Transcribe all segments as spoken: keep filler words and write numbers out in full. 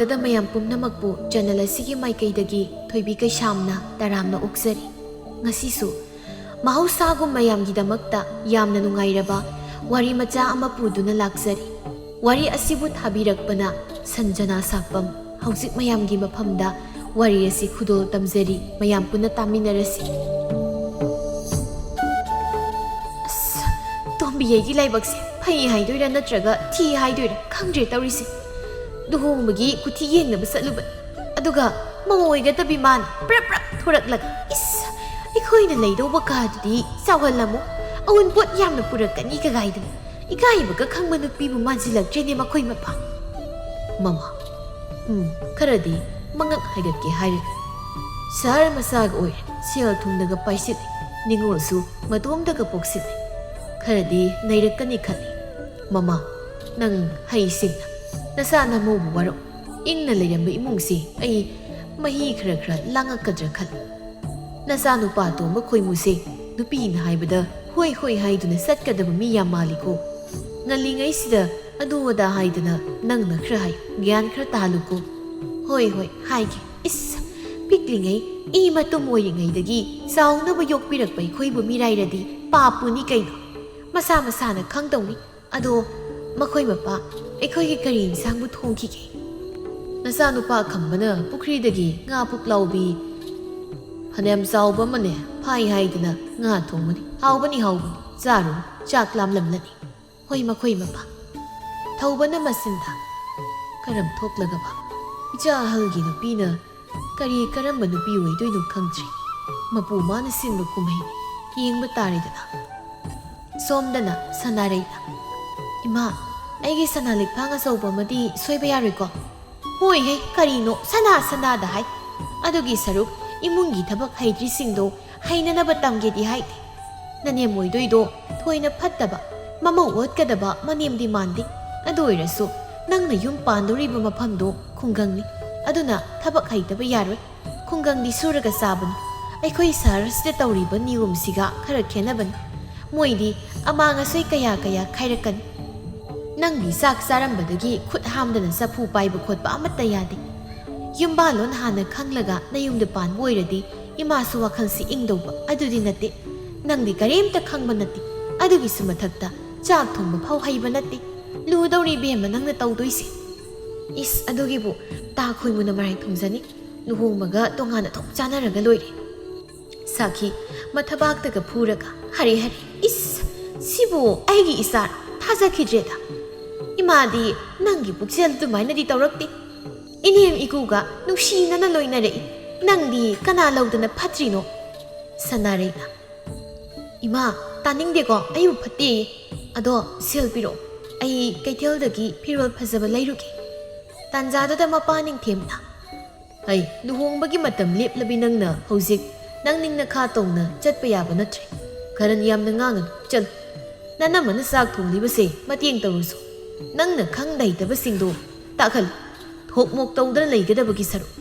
ꯗ ꯃꯌꯥꯝ ꯄꯨꯝꯅꯃꯛꯄꯨ ꯆꯦꯅꯦꯜ ꯑꯁꯤꯒꯤ ꯃꯥꯏꯀꯩꯗꯒꯤ ꯊꯣꯏꯕꯤ ꯀꯩꯁꯥꯝꯅ ꯇꯔꯥꯝꯅ ꯑꯣꯛꯆꯔꯤ꯫ ꯉꯁꯤꯁꯨ ꯃꯍꯧꯁꯥꯒꯨꯝ ꯃꯌꯥꯝꯒꯤꯗꯃꯛꯇ ꯌꯥꯝꯅ ꯅꯨꯡꯉꯥꯏꯔꯕ ꯋꯥꯔꯤ ꯃꯆꯥ ꯑꯃ ꯄꯨꯗꯨꯅ ꯂꯥꯛꯆꯔꯤ꯫ ꯋꯥꯔꯤ ꯑꯁꯤꯕꯨ ꯊꯥꯕꯤꯔꯛꯄꯅ ꯁꯟꯖꯅꯥ ꯁꯥꯄꯝ꯫ ꯍꯧꯖꯤꯛ ꯃꯌꯥꯝꯒꯤ ꯃꯐꯝꯗ ꯋꯥꯔꯤ ꯑꯁꯤ ꯈꯨꯗꯣꯜ ꯇꯝꯖꯔꯤ, ꯃꯌꯥꯝ ꯄꯨꯟꯅ ꯇꯥꯃꯤꯟꯅꯔꯁꯤ꯫ ꯑꯁ, ꯇꯣꯝꯕꯤ ꯑꯩꯒꯤ ꯂꯥꯏꯕꯛꯁꯦ ꯐꯩ ꯍꯥꯏꯗꯣꯏꯔꯥ ꯅꯠꯇ꯭ꯔꯒ ꯊꯤ ꯍꯥꯏꯗꯣꯏꯔꯥ ꯈꯪꯗ꯭ꯔꯦ ꯇꯧꯔꯤꯁꯦ꯫ ꯂꯨꯍꯣꯡꯕꯒꯤ ꯀꯨꯊꯤ ꯌꯦꯡꯅꯕ ꯆꯠꯂꯨꯕꯅꯤ, ꯑꯗꯨꯒ ꯃꯧ ꯑꯣꯏꯒꯗꯕꯤ ꯃꯥꯅ ꯄ꯭ꯔꯞ ꯄ꯭ꯔꯞ ꯊꯣꯔꯛꯂꯒ, "ꯏꯁ, ꯑꯩꯈꯣꯏꯅ ꯂꯩꯗꯧꯕ ꯀꯥꯗꯨꯗꯤ ꯆꯥꯎꯍꯜꯂꯝꯃꯣ, ꯑꯋꯨꯟꯄꯣꯠ ꯌꯥꯝꯅ ꯄꯨꯔꯛꯀꯅꯤꯒ" ꯍꯥꯏꯗꯅ꯫ ꯏꯀꯥꯏꯕꯒ ꯈꯪꯕ ꯅꯨꯄꯤꯕꯨ ꯃꯥꯟꯁꯤꯜꯂꯛꯇ꯭ꯔꯦꯅꯦ ꯃꯈꯣꯏ ꯃꯄꯥ꯫ ꯃꯃꯥ, ꯎꯝ, ꯈꯔꯗꯤ ꯃꯉꯛ ꯍꯥꯏꯒꯠꯀꯦ ꯍꯥꯏꯔꯦ꯫ ꯁꯍꯔ ꯃꯆꯥꯒ ꯑꯣꯏꯔꯦ, ꯁꯦꯜ ꯊꯨꯝꯅꯒ ꯄꯥꯏꯁꯤꯜꯂꯦ, ꯅꯤꯉꯣꯜꯁꯨ ꯃꯇꯣꯝꯗꯒ ꯄꯣꯛꯁꯤꯜꯂꯦ꯫ ꯈꯔꯗꯤ ꯅꯩꯔꯛꯀꯅꯤ ꯈꯜꯂꯤ꯫ ꯃꯃꯥ, ꯅꯪ ꯍꯩꯁꯤꯡꯅ ꯅꯆꯥ ꯅꯃꯧꯕꯨ ꯋꯥꯔꯧ, ꯏꯪꯅ ꯂꯩꯔꯝꯕ ꯏꯃꯨꯡꯁꯤ ꯑꯩ ꯃꯍꯤ ꯈꯔ ꯈꯔ ꯂꯥꯡꯉꯛꯀꯗ꯭ꯔꯥ ꯈꯜꯂꯤ꯫ ꯅꯆꯥꯅꯨꯄꯥ ꯑꯇꯣꯝꯕ ꯈꯣꯏꯃꯨꯁꯦ ꯅꯨꯄꯤꯅ ꯍꯥꯏꯕꯗ ꯍꯣꯏ ꯍꯣꯏ ꯍꯥꯏꯗꯨꯅ ꯆꯠꯀꯗꯕ ꯃꯤ ꯌꯥꯝ ꯃꯥꯜꯂꯤꯀꯣ꯫ ꯉꯜꯂꯤꯉꯩꯁꯤꯗ ꯑꯗꯨ ꯑꯗꯥ ꯍꯥꯏꯗꯅ ꯅꯪꯅ ꯈꯔ ꯍꯥꯏ, ꯒ꯭ꯌꯥꯟ ꯈꯔ ꯇꯥꯍꯜꯂꯨꯀꯣ꯫ ꯍꯣꯏ ꯍꯣꯏ ꯍꯥꯏꯒꯦ꯫ ꯏꯁ, ꯄꯤꯛꯂꯤꯉꯩ ꯏ ꯃꯇꯨꯝ ꯑꯣꯏꯔꯤꯉꯩꯗꯒꯤ ꯆꯥꯎꯅꯕ ꯌꯣꯛꯄꯤꯔꯛꯄ ꯑꯩꯈꯣꯏꯕꯨ ꯃꯤꯔꯥꯏꯔꯗꯤ ꯄꯥꯞꯄꯨꯅꯤ ꯀꯩꯅꯣ꯫ ꯃꯁꯥ ꯃꯁꯥꯅ ꯈꯪꯗꯧꯅꯤ꯫ ꯑꯗꯣ ꯃꯈꯣꯏ ꯃꯄꯥ, ꯑꯩꯈꯣꯏꯒꯤ ꯀꯔꯤ ꯏꯟꯁꯥꯡꯕꯨ ꯊꯣꯡꯈꯤꯒꯦ? ꯅꯆꯥꯅꯨꯄꯥ ꯑꯈꯝꯕꯅ ꯄꯨꯈ꯭ꯔꯤꯗꯒꯤ ꯉꯥ ꯄꯨꯛꯂꯥꯎꯕꯤ ꯐꯅꯌꯥꯝ ꯆꯥꯎꯕ ꯑꯃꯅꯦ ꯐꯥꯏ ꯍꯥꯏꯗꯅ ꯉꯥ ꯊꯣꯡꯕꯅꯤ꯫ ꯍꯥꯎꯕꯅꯤ, ꯍꯥꯎꯕꯅꯤ, ꯆꯥꯔꯨ, ꯆꯥꯛ ꯂꯥꯝꯂꯝꯂꯅꯤ꯫ ꯍꯣꯏ, ꯃꯈꯣꯏ ꯃꯄꯥ꯫ ꯊꯧꯕꯅ ꯃꯆꯤꯟꯗ ꯀꯔꯝ ꯊꯣꯛꯂꯒꯕ ꯏꯆꯥ ꯑꯍꯜꯒꯤ ꯅꯨꯄꯤꯅ ꯀꯔꯤ ꯀꯔꯝꯕ ꯅꯨꯄꯤ ꯑꯣꯏꯗꯣꯏꯅꯣ ꯈꯪꯗ꯭ꯔꯤ꯫ ꯃꯄꯨ ꯃꯥꯅ ꯁꯤꯟꯕ ꯀꯨꯝꯍꯩ ꯌꯦꯡꯕ ꯇꯥꯔꯦꯗꯅ꯫ ꯁꯣꯝꯗꯅ ꯁꯅꯥꯔꯩꯅ, "ꯏꯃꯥ, ꯑꯩꯒꯤ ꯁꯅꯥ ꯂꯤꯛꯐꯥꯡ ꯑꯆꯧꯕ ꯑꯃꯗꯤ ꯁꯣꯏꯕ ꯌꯥꯔꯣꯏꯀꯣ?" "ꯍꯣꯏꯍꯦ, ꯀꯔꯤꯅꯣ ꯁꯅꯥ ꯁꯅꯥꯗ ꯍꯥꯏ? ꯑꯗꯨꯒꯤ ꯁꯔꯨꯛ ꯏꯃꯨꯡꯒꯤ ꯊꯕꯛ ꯍꯩꯇ꯭ꯔꯤꯁꯤꯡꯗꯣ ꯍꯩꯅꯅꯕ ꯇꯝꯒꯦꯗꯤ ꯍꯥꯏꯗꯦ꯫ ꯅꯅꯦꯝ ꯑꯣꯏꯗꯣꯏꯗꯣ ꯊꯣꯏꯅ ꯐꯠꯇꯕ, ꯃꯃꯧ ꯑꯣꯠꯀꯗꯕ ꯃꯅꯦꯝꯗꯤ ꯃꯥꯟꯗꯦ꯫ ꯑꯗꯨ ꯑꯣꯏꯔꯁꯨ ꯅꯪꯅ ꯌꯨꯝ ꯄꯥꯟꯗꯧꯔꯤꯕ ꯃꯐꯝꯗꯣ ꯈꯨꯡꯒꯪꯅꯤ, ꯑꯗꯨꯅ ꯊꯕꯛ ꯍꯩꯇꯕ ꯌꯥꯔꯣꯏ꯫ ꯈꯨꯡꯒꯪꯗꯤ ꯁꯨꯔꯒ ꯆꯥꯕꯅꯤ꯫ ꯑꯩꯈꯣꯏ ꯁꯍꯔꯁꯤꯗ ꯇꯧꯔꯤꯕ ꯅꯤꯌꯣꯝꯁꯤꯒ ꯈꯔ ꯈꯦꯠꯅꯕꯅꯤ꯫ ꯃꯣꯏꯗꯤ ꯑꯃꯥꯡ ꯑꯁꯣꯏ ꯀꯌꯥ ꯀꯌꯥ ꯈꯥꯏꯔꯛꯀꯅꯤ꯫ ꯅꯪꯗꯤ ꯆꯥꯛ ꯆꯥꯔꯝꯕꯗꯒꯤ ꯈꯨꯠ ꯍꯥꯝꯗꯅ ꯆꯐꯨ ꯄꯥꯏꯕ ꯈꯣꯠꯄ ꯑꯃꯠꯇ ꯌꯥꯗꯦ꯫ ꯌꯨꯝꯕꯥꯜꯂꯣꯟ ꯍꯥꯟꯅ ꯈꯪꯂꯒ ꯅꯌꯨꯝꯗ ꯄꯥꯟꯕ ꯑꯣꯏꯔꯗꯤ ꯏꯃꯥꯁꯨ ꯋꯥꯈꯜꯁꯤ ꯏꯪꯗꯧꯕ꯫ ꯑꯗꯨꯗꯤ ꯅꯠꯇꯦ꯫ ꯅꯪꯗꯤ ꯀꯔꯤꯝꯇ ꯈꯪꯕ ꯅꯠꯇꯦ꯫ ꯑꯗꯨꯒꯤꯁꯨ ꯃꯊꯛꯇ ꯆꯥꯛ ꯊꯣꯡꯕ ꯐꯥꯎ ꯍꯩꯕ ꯅꯠꯇꯦ꯫ ꯂꯨꯗꯧꯔꯤ ꯏꯕꯦꯝꯃ ꯅꯪꯅ ꯇꯧꯗꯣꯏꯁꯦ꯫ ꯏꯁ, ꯑꯗꯨꯒꯤꯕꯨ ꯇꯥ ꯈꯣꯏꯃꯨꯅ ꯃꯔꯥꯏ ꯊꯣꯡꯖꯅꯤ꯫ ꯂꯨꯍꯣꯡꯕꯒ ꯇꯣꯉꯥꯟꯅ ꯊꯣꯛ ꯆꯥꯅꯔꯒ ꯂꯣꯏꯔꯦ꯫ ꯁꯥꯈꯤ ꯃꯊꯕꯥꯛꯇꯒ ꯐꯨꯔꯒ, "ꯍꯔꯦ ꯍꯔꯦ, ꯏꯁ, ꯁꯤꯕꯨ ꯑꯩꯒꯤ ꯏꯆꯥꯔꯣ? ꯊꯥꯖꯈꯤꯗ꯭ꯔꯦꯗ꯫ ꯏꯃꯥꯗꯤ ꯅꯪꯒꯤ ꯄꯨꯛꯆꯦꯜ ꯑꯗꯨꯃꯥꯏꯅꯗꯤ ꯇꯧꯔꯛꯇꯦ꯫ ꯏꯅꯦꯝ ꯏꯀꯨꯒ ꯅꯨꯡꯁꯤꯅꯅ ꯂꯣꯏꯅꯔꯛꯏ꯫ ꯅꯪꯗꯤ ꯀꯅꯥ ꯂꯧꯗꯅ ꯐꯠꯇ꯭ꯔꯤꯅꯣ?" ꯁꯅꯥꯔꯩꯅ, "ꯏꯃꯥ, ꯇꯥꯅꯤꯡꯗꯦꯀꯣ, ꯑꯩꯕꯨ ꯐꯠꯇꯦ꯫ ꯑꯗꯣ ꯁꯦꯜ ꯄꯤꯔꯛꯑꯣ, ꯑꯩ ꯀꯩꯊꯦꯜꯗꯒꯤ ꯐꯤꯔꯣꯜ ꯐꯖꯕ ꯂꯩꯔꯨꯒꯦ꯫" ꯇꯥꯟꯖꯥꯗꯨꯗ ꯃꯄꯥ ꯅꯤꯡꯊꯦꯝꯅ, "ꯍꯩ, ꯂꯨꯍꯣꯡꯕꯒꯤ ꯃꯇꯝ ꯂꯦꯞꯂꯕꯤ ꯅꯪꯅ ꯍꯧꯖꯤꯛ ꯅꯪ ꯅꯤꯡ ꯅꯈꯥ ꯇꯣꯡꯅ ꯆꯠꯄ ꯌꯥꯕ ꯅꯠꯇ꯭ꯔꯦ꯫ ꯈꯔ ꯌꯥꯝꯅ ꯉꯥꯡꯒꯅꯨ, ꯆꯠꯂꯨ꯫ ꯅꯅꯝꯃꯅ ꯆꯥꯛ ꯊꯣꯡꯂꯤꯕꯁꯦ ꯃꯇꯦꯡ ꯇꯧꯔꯨꯁꯨ꯫ ꯅꯪꯅ ꯈꯪꯗ ꯍꯩꯇꯕꯁꯤꯡꯗꯣ ꯇꯥꯛꯍꯜꯂꯨ꯫ ꯊꯣꯛ ꯃꯣꯛ ꯇꯧꯗꯅ ꯂꯩꯒꯗꯕꯒꯤ ꯁꯔꯨꯛ꯫"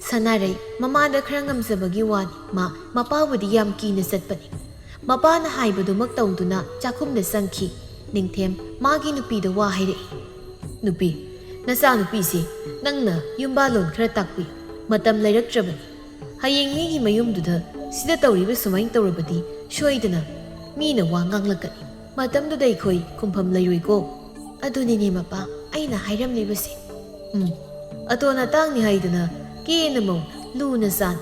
ꯁꯅꯥꯔꯩ ꯃꯃꯥꯗ ꯈꯔ ꯉꯝꯖꯕꯒꯤ ꯋꯥꯅꯤ꯫ ꯃꯥ ꯃꯄꯥꯕꯨꯗꯤ ꯌꯥꯝ ꯀꯤꯅ ꯆꯠꯄꯅꯤ꯫ ꯃꯄꯥꯅ ꯍꯥꯏꯕꯗꯨꯃꯛ ꯇꯧꯗꯨꯅ ꯆꯥꯛꯈꯨꯝꯗ ꯆꯪꯈꯤ꯫ ꯅꯤꯡꯊꯦꯝ ꯃꯥꯒꯤ ꯅꯨꯄꯤꯗ ꯋꯥ ꯍꯥꯏꯔꯛꯏ꯫ "ꯅꯨꯄꯤ, ꯅꯆꯥꯅꯨꯄꯤꯁꯤ ꯅꯪꯅ ꯌꯨꯝꯕꯥꯂꯣꯟ ꯈꯔ ꯇꯥꯛꯄꯤꯌꯨ꯫ ꯃꯇꯝ ꯂꯩꯔꯛꯇ꯭ꯔꯕꯅꯤ꯫ ꯍꯌꯦꯡ ꯃꯤꯒꯤ ꯃꯌꯨꯝꯗꯨꯗ ꯁꯤꯗ ꯇꯧꯔꯤꯕ ꯁꯨꯃꯥꯏꯅ ꯇꯧꯔꯕꯗꯤ ꯁꯣꯏꯗꯅ ꯃꯤꯅ ꯋꯥ ꯉꯥꯡꯂꯛꯀꯅꯤ꯫ ꯃꯇꯝꯗꯨꯗ ꯑꯩꯈꯣꯏ ꯈꯨꯝꯐꯝ ꯂꯩꯔꯣꯏꯀꯣ꯫" "ꯑꯗꯨꯅꯤꯅꯦ ꯃꯄꯥ, ꯑꯩꯅ ꯍꯥꯏꯔꯝꯂꯤꯕꯁꯦ꯫ ꯎꯝ, ꯑꯇꯣꯟ ꯑꯇꯥꯡꯅꯤ ꯍꯥꯏꯗꯨꯅ ꯀꯦꯅ ꯃꯧꯅ ꯂꯨꯅ ꯆꯥꯅ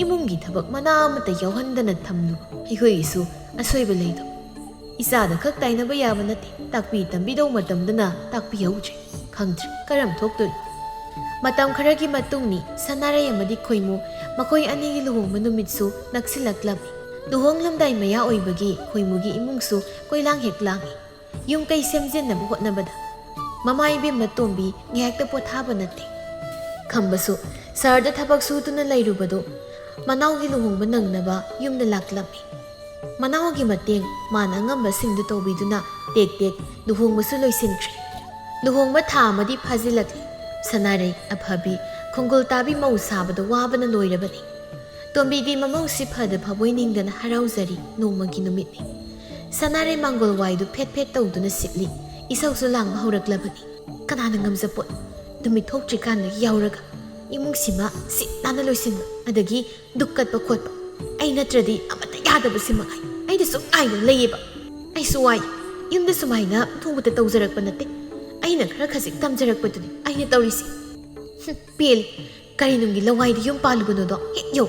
ꯏꯃꯨꯡꯒꯤ ꯊꯕꯛ ꯃꯅꯥ ꯑꯃꯠꯇ ꯌꯥꯎꯍꯟꯗꯅ ꯊꯝꯂꯨꯕ ꯑꯩꯈꯣꯏꯒꯤꯁꯨ ꯑꯁꯣꯏꯕ ꯂꯩꯗꯣ꯫ ꯏꯆꯥꯗ ꯈꯛ ꯇꯥꯏꯅꯕ ꯌꯥꯕ ꯅꯠꯇꯦ, ꯇꯥꯛꯄꯤ ꯇꯝꯕꯤꯗꯧ ꯃꯇꯝꯗꯅ ꯇꯥꯛꯄꯤꯍꯧꯗ꯭ꯔꯦ꯫ ꯈꯪꯗ꯭ꯔꯦ ꯀꯔꯝ ꯊꯣꯛꯇꯣꯏꯅꯣ꯫" ꯃꯇꯝ ꯈꯔꯒꯤ ꯃꯇꯨꯡꯅꯤ ꯁꯅꯥꯔꯩ ꯑꯃꯗꯤ ꯈꯣꯏꯃꯨ ꯃꯈꯣꯏ ꯑꯅꯤꯒꯤ ꯂꯨꯍꯣꯡꯕ ꯅꯨꯃꯤꯠꯁꯨ ꯅꯛꯁꯤꯜꯂꯛꯂꯝꯃꯤ꯫ ꯂꯨꯍꯣꯡꯂꯝꯗꯥꯏ ꯃꯌꯥ ꯑꯣꯏꯕꯒꯤ ꯈꯣꯏꯃꯨꯒꯤ ꯏꯃꯨꯡꯁꯨ ꯀꯣꯏꯂꯥꯡ ꯍꯦꯛ ꯂꯥꯡꯏ꯫ ꯌꯨꯝ ꯀꯩ ꯁꯦꯝꯖꯤꯟꯅꯕ ꯍꯣꯠꯅꯕꯗ ꯃꯃꯥ ꯏꯕꯦꯝꯃ ꯇꯣꯝꯕꯤ ꯉꯥꯏꯍꯥꯛꯇ ꯄꯣꯊꯥꯕ ꯅꯠꯇꯦ꯫ ꯈꯝꯕꯁꯨ ꯁꯍꯔꯗ ꯊꯕꯛ ꯁꯨꯗꯨꯅ ꯂꯩꯔꯨꯕꯗꯣ ꯃꯅꯥꯎꯒꯤ ꯂꯨꯍꯣꯡꯕ ꯅꯪꯅꯕ ꯌꯨꯝꯗ ꯂꯥꯛꯂꯝꯃꯤ꯫ ꯃꯅꯥꯎꯒꯤ ꯃꯇꯦꯡ ꯃꯥꯅ ꯑꯉꯝꯕꯁꯤꯡꯗꯨ ꯇꯧꯕꯤꯗꯨꯅ ꯇꯦꯛ ꯇꯦꯛ ꯂꯨꯍꯣꯡꯕꯁꯨ ꯂꯣꯏꯁꯤꯟꯈ꯭ꯔꯦ꯫ ꯂꯨꯍꯣꯡꯕ ꯊꯥ ꯑꯃꯗꯤ ꯐꯥꯖꯤꯜꯂꯛꯂꯤ꯫ ꯁꯅꯥꯔꯩ, ꯑꯐꯕꯤ, ꯈꯣꯡꯒꯨꯜ ꯇꯥꯕꯤ ꯃꯧ ꯁꯥꯕꯗ ꯋꯥꯕꯅ ꯂꯣꯏꯔꯕꯅꯤ꯫ ꯇꯣꯝꯕꯤꯗꯤ ꯃꯃꯧꯁꯤ ꯐꯗ ꯐꯕꯣꯏ ꯅꯤꯡꯗꯅ ꯍꯔꯥꯎꯖꯔꯤ꯫ ꯅꯣꯡꯃꯒꯤ ꯅꯨꯃꯤꯠꯅꯤ꯫ ꯁꯅꯥꯔꯩ ꯃꯥꯡꯒꯣꯜ ꯋꯥꯏꯗꯨ ꯐꯦꯠ ꯐꯦꯠ ꯇꯧꯗꯨꯅ ꯁꯤꯠꯂꯤ꯫ ꯏꯁꯧꯁꯨ ꯂꯥꯡꯕ ꯍꯧꯔꯛꯂꯕꯅꯤ꯫ ꯀꯅꯥꯅ ꯉꯝꯖꯄꯣꯠ? ꯅꯨꯃꯤꯠ ꯊꯣꯛꯇ꯭ꯔꯤꯀꯥꯟꯗ ꯌꯥꯎꯔꯒ ꯏꯃꯨꯡꯁꯤꯃ ꯁꯤꯠ ꯅꯥꯟꯅ ꯂꯣꯏꯁꯤꯟꯕ, ꯑꯗꯒꯤ ꯗꯨꯛ ꯀꯠꯄ ꯈꯣꯠꯄ꯫ ꯑꯩ ꯅꯠꯇ꯭ꯔꯗꯤ ꯑꯃꯠꯇ ꯌꯥꯗꯕꯁꯤ ꯃꯉꯥꯏ꯫ ꯑꯩꯗꯤ ꯁꯨꯝ ꯉꯥꯏꯗꯨꯅ ꯂꯩꯌꯦꯕ꯫ ꯑꯩꯁꯨ ꯋꯥꯏ꯫ ꯌꯨꯝꯗ ꯁꯨꯃꯥꯏꯅ ꯊꯣꯡꯕꯗ ꯇꯧꯖꯔꯛꯄ ꯅꯠꯇꯦ꯫ ꯑꯩꯅ ꯈꯔ ꯈꯖꯤꯛ ꯇꯝꯖꯔꯛꯄꯗꯨꯅꯤ ꯑꯩꯅ ꯇꯧꯔꯤꯁꯤ꯫ ꯍꯨꯝ, ꯄꯦꯜꯂꯤ꯫ ꯀꯔꯤ ꯅꯨꯡꯒꯤ ꯂꯋꯥꯏꯗ ꯌꯨꯝ ꯄꯥꯜꯂꯨꯕꯅꯣꯗꯣ ꯍꯦꯛ ꯌꯧ꯫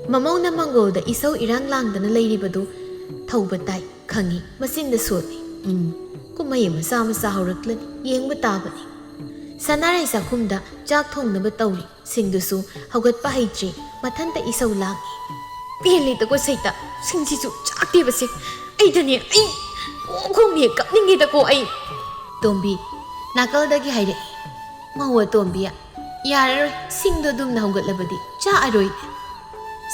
ꯃꯃꯧꯅ ꯃꯪꯒꯣꯜꯗ ꯏꯁꯧ ꯏꯔꯥꯡ ꯂꯥꯡꯗꯅ ꯂꯩꯔꯤꯕꯗꯨ ꯊꯧꯕ ꯇꯥꯏ꯫ ꯈꯪꯉꯤ, ꯃꯆꯤꯟꯗ ꯁꯣꯜꯂꯤ꯫ ꯎꯝ, ꯀꯨꯝꯍꯩ ꯑꯃ ꯆꯥ ꯃꯆꯥ ꯍꯧꯔꯛꯂꯅꯤ, ꯌꯦꯡꯕ ꯇꯥꯕꯅꯤ꯫ ꯁꯅꯥꯔꯩ ꯆꯥꯛꯈꯨꯝꯗ ꯆꯥꯛ ꯊꯣꯡꯅꯕ ꯇꯧꯔꯤ꯫ ꯁꯤꯡꯗꯨꯁꯨ ꯍꯧꯒꯠꯄ ꯍꯩꯇ꯭ꯔꯤ, ꯃꯊꯟꯇ ꯏꯁꯧ ꯂꯥꯡꯏ꯫ ꯄꯦꯜꯂꯦꯗꯀꯣ ꯁꯩꯇ, ꯁꯤꯡꯁꯤꯁꯨ ꯆꯥꯛꯇꯦꯕꯁꯦ꯫ ꯑꯩꯗꯅꯦ, ꯑꯩ ꯀꯣꯛ ꯈꯣꯡꯅꯦ ꯀꯞꯅꯤꯡꯉꯦꯗꯀꯣ ꯑꯩ꯫ ꯇꯣꯝꯕꯤ ꯅꯥꯀꯜꯗꯒꯤ ꯍꯥꯏꯔꯛꯏ꯫ ꯃꯧ ꯑꯇꯣꯝꯕꯤ, ꯌꯥꯔꯔꯣꯏ, ꯁꯤꯡꯗꯣ ꯑꯗꯨꯝꯅ ꯍꯧꯒꯠꯂꯕꯗꯤ ꯆꯥꯛꯑꯔꯣꯏ꯫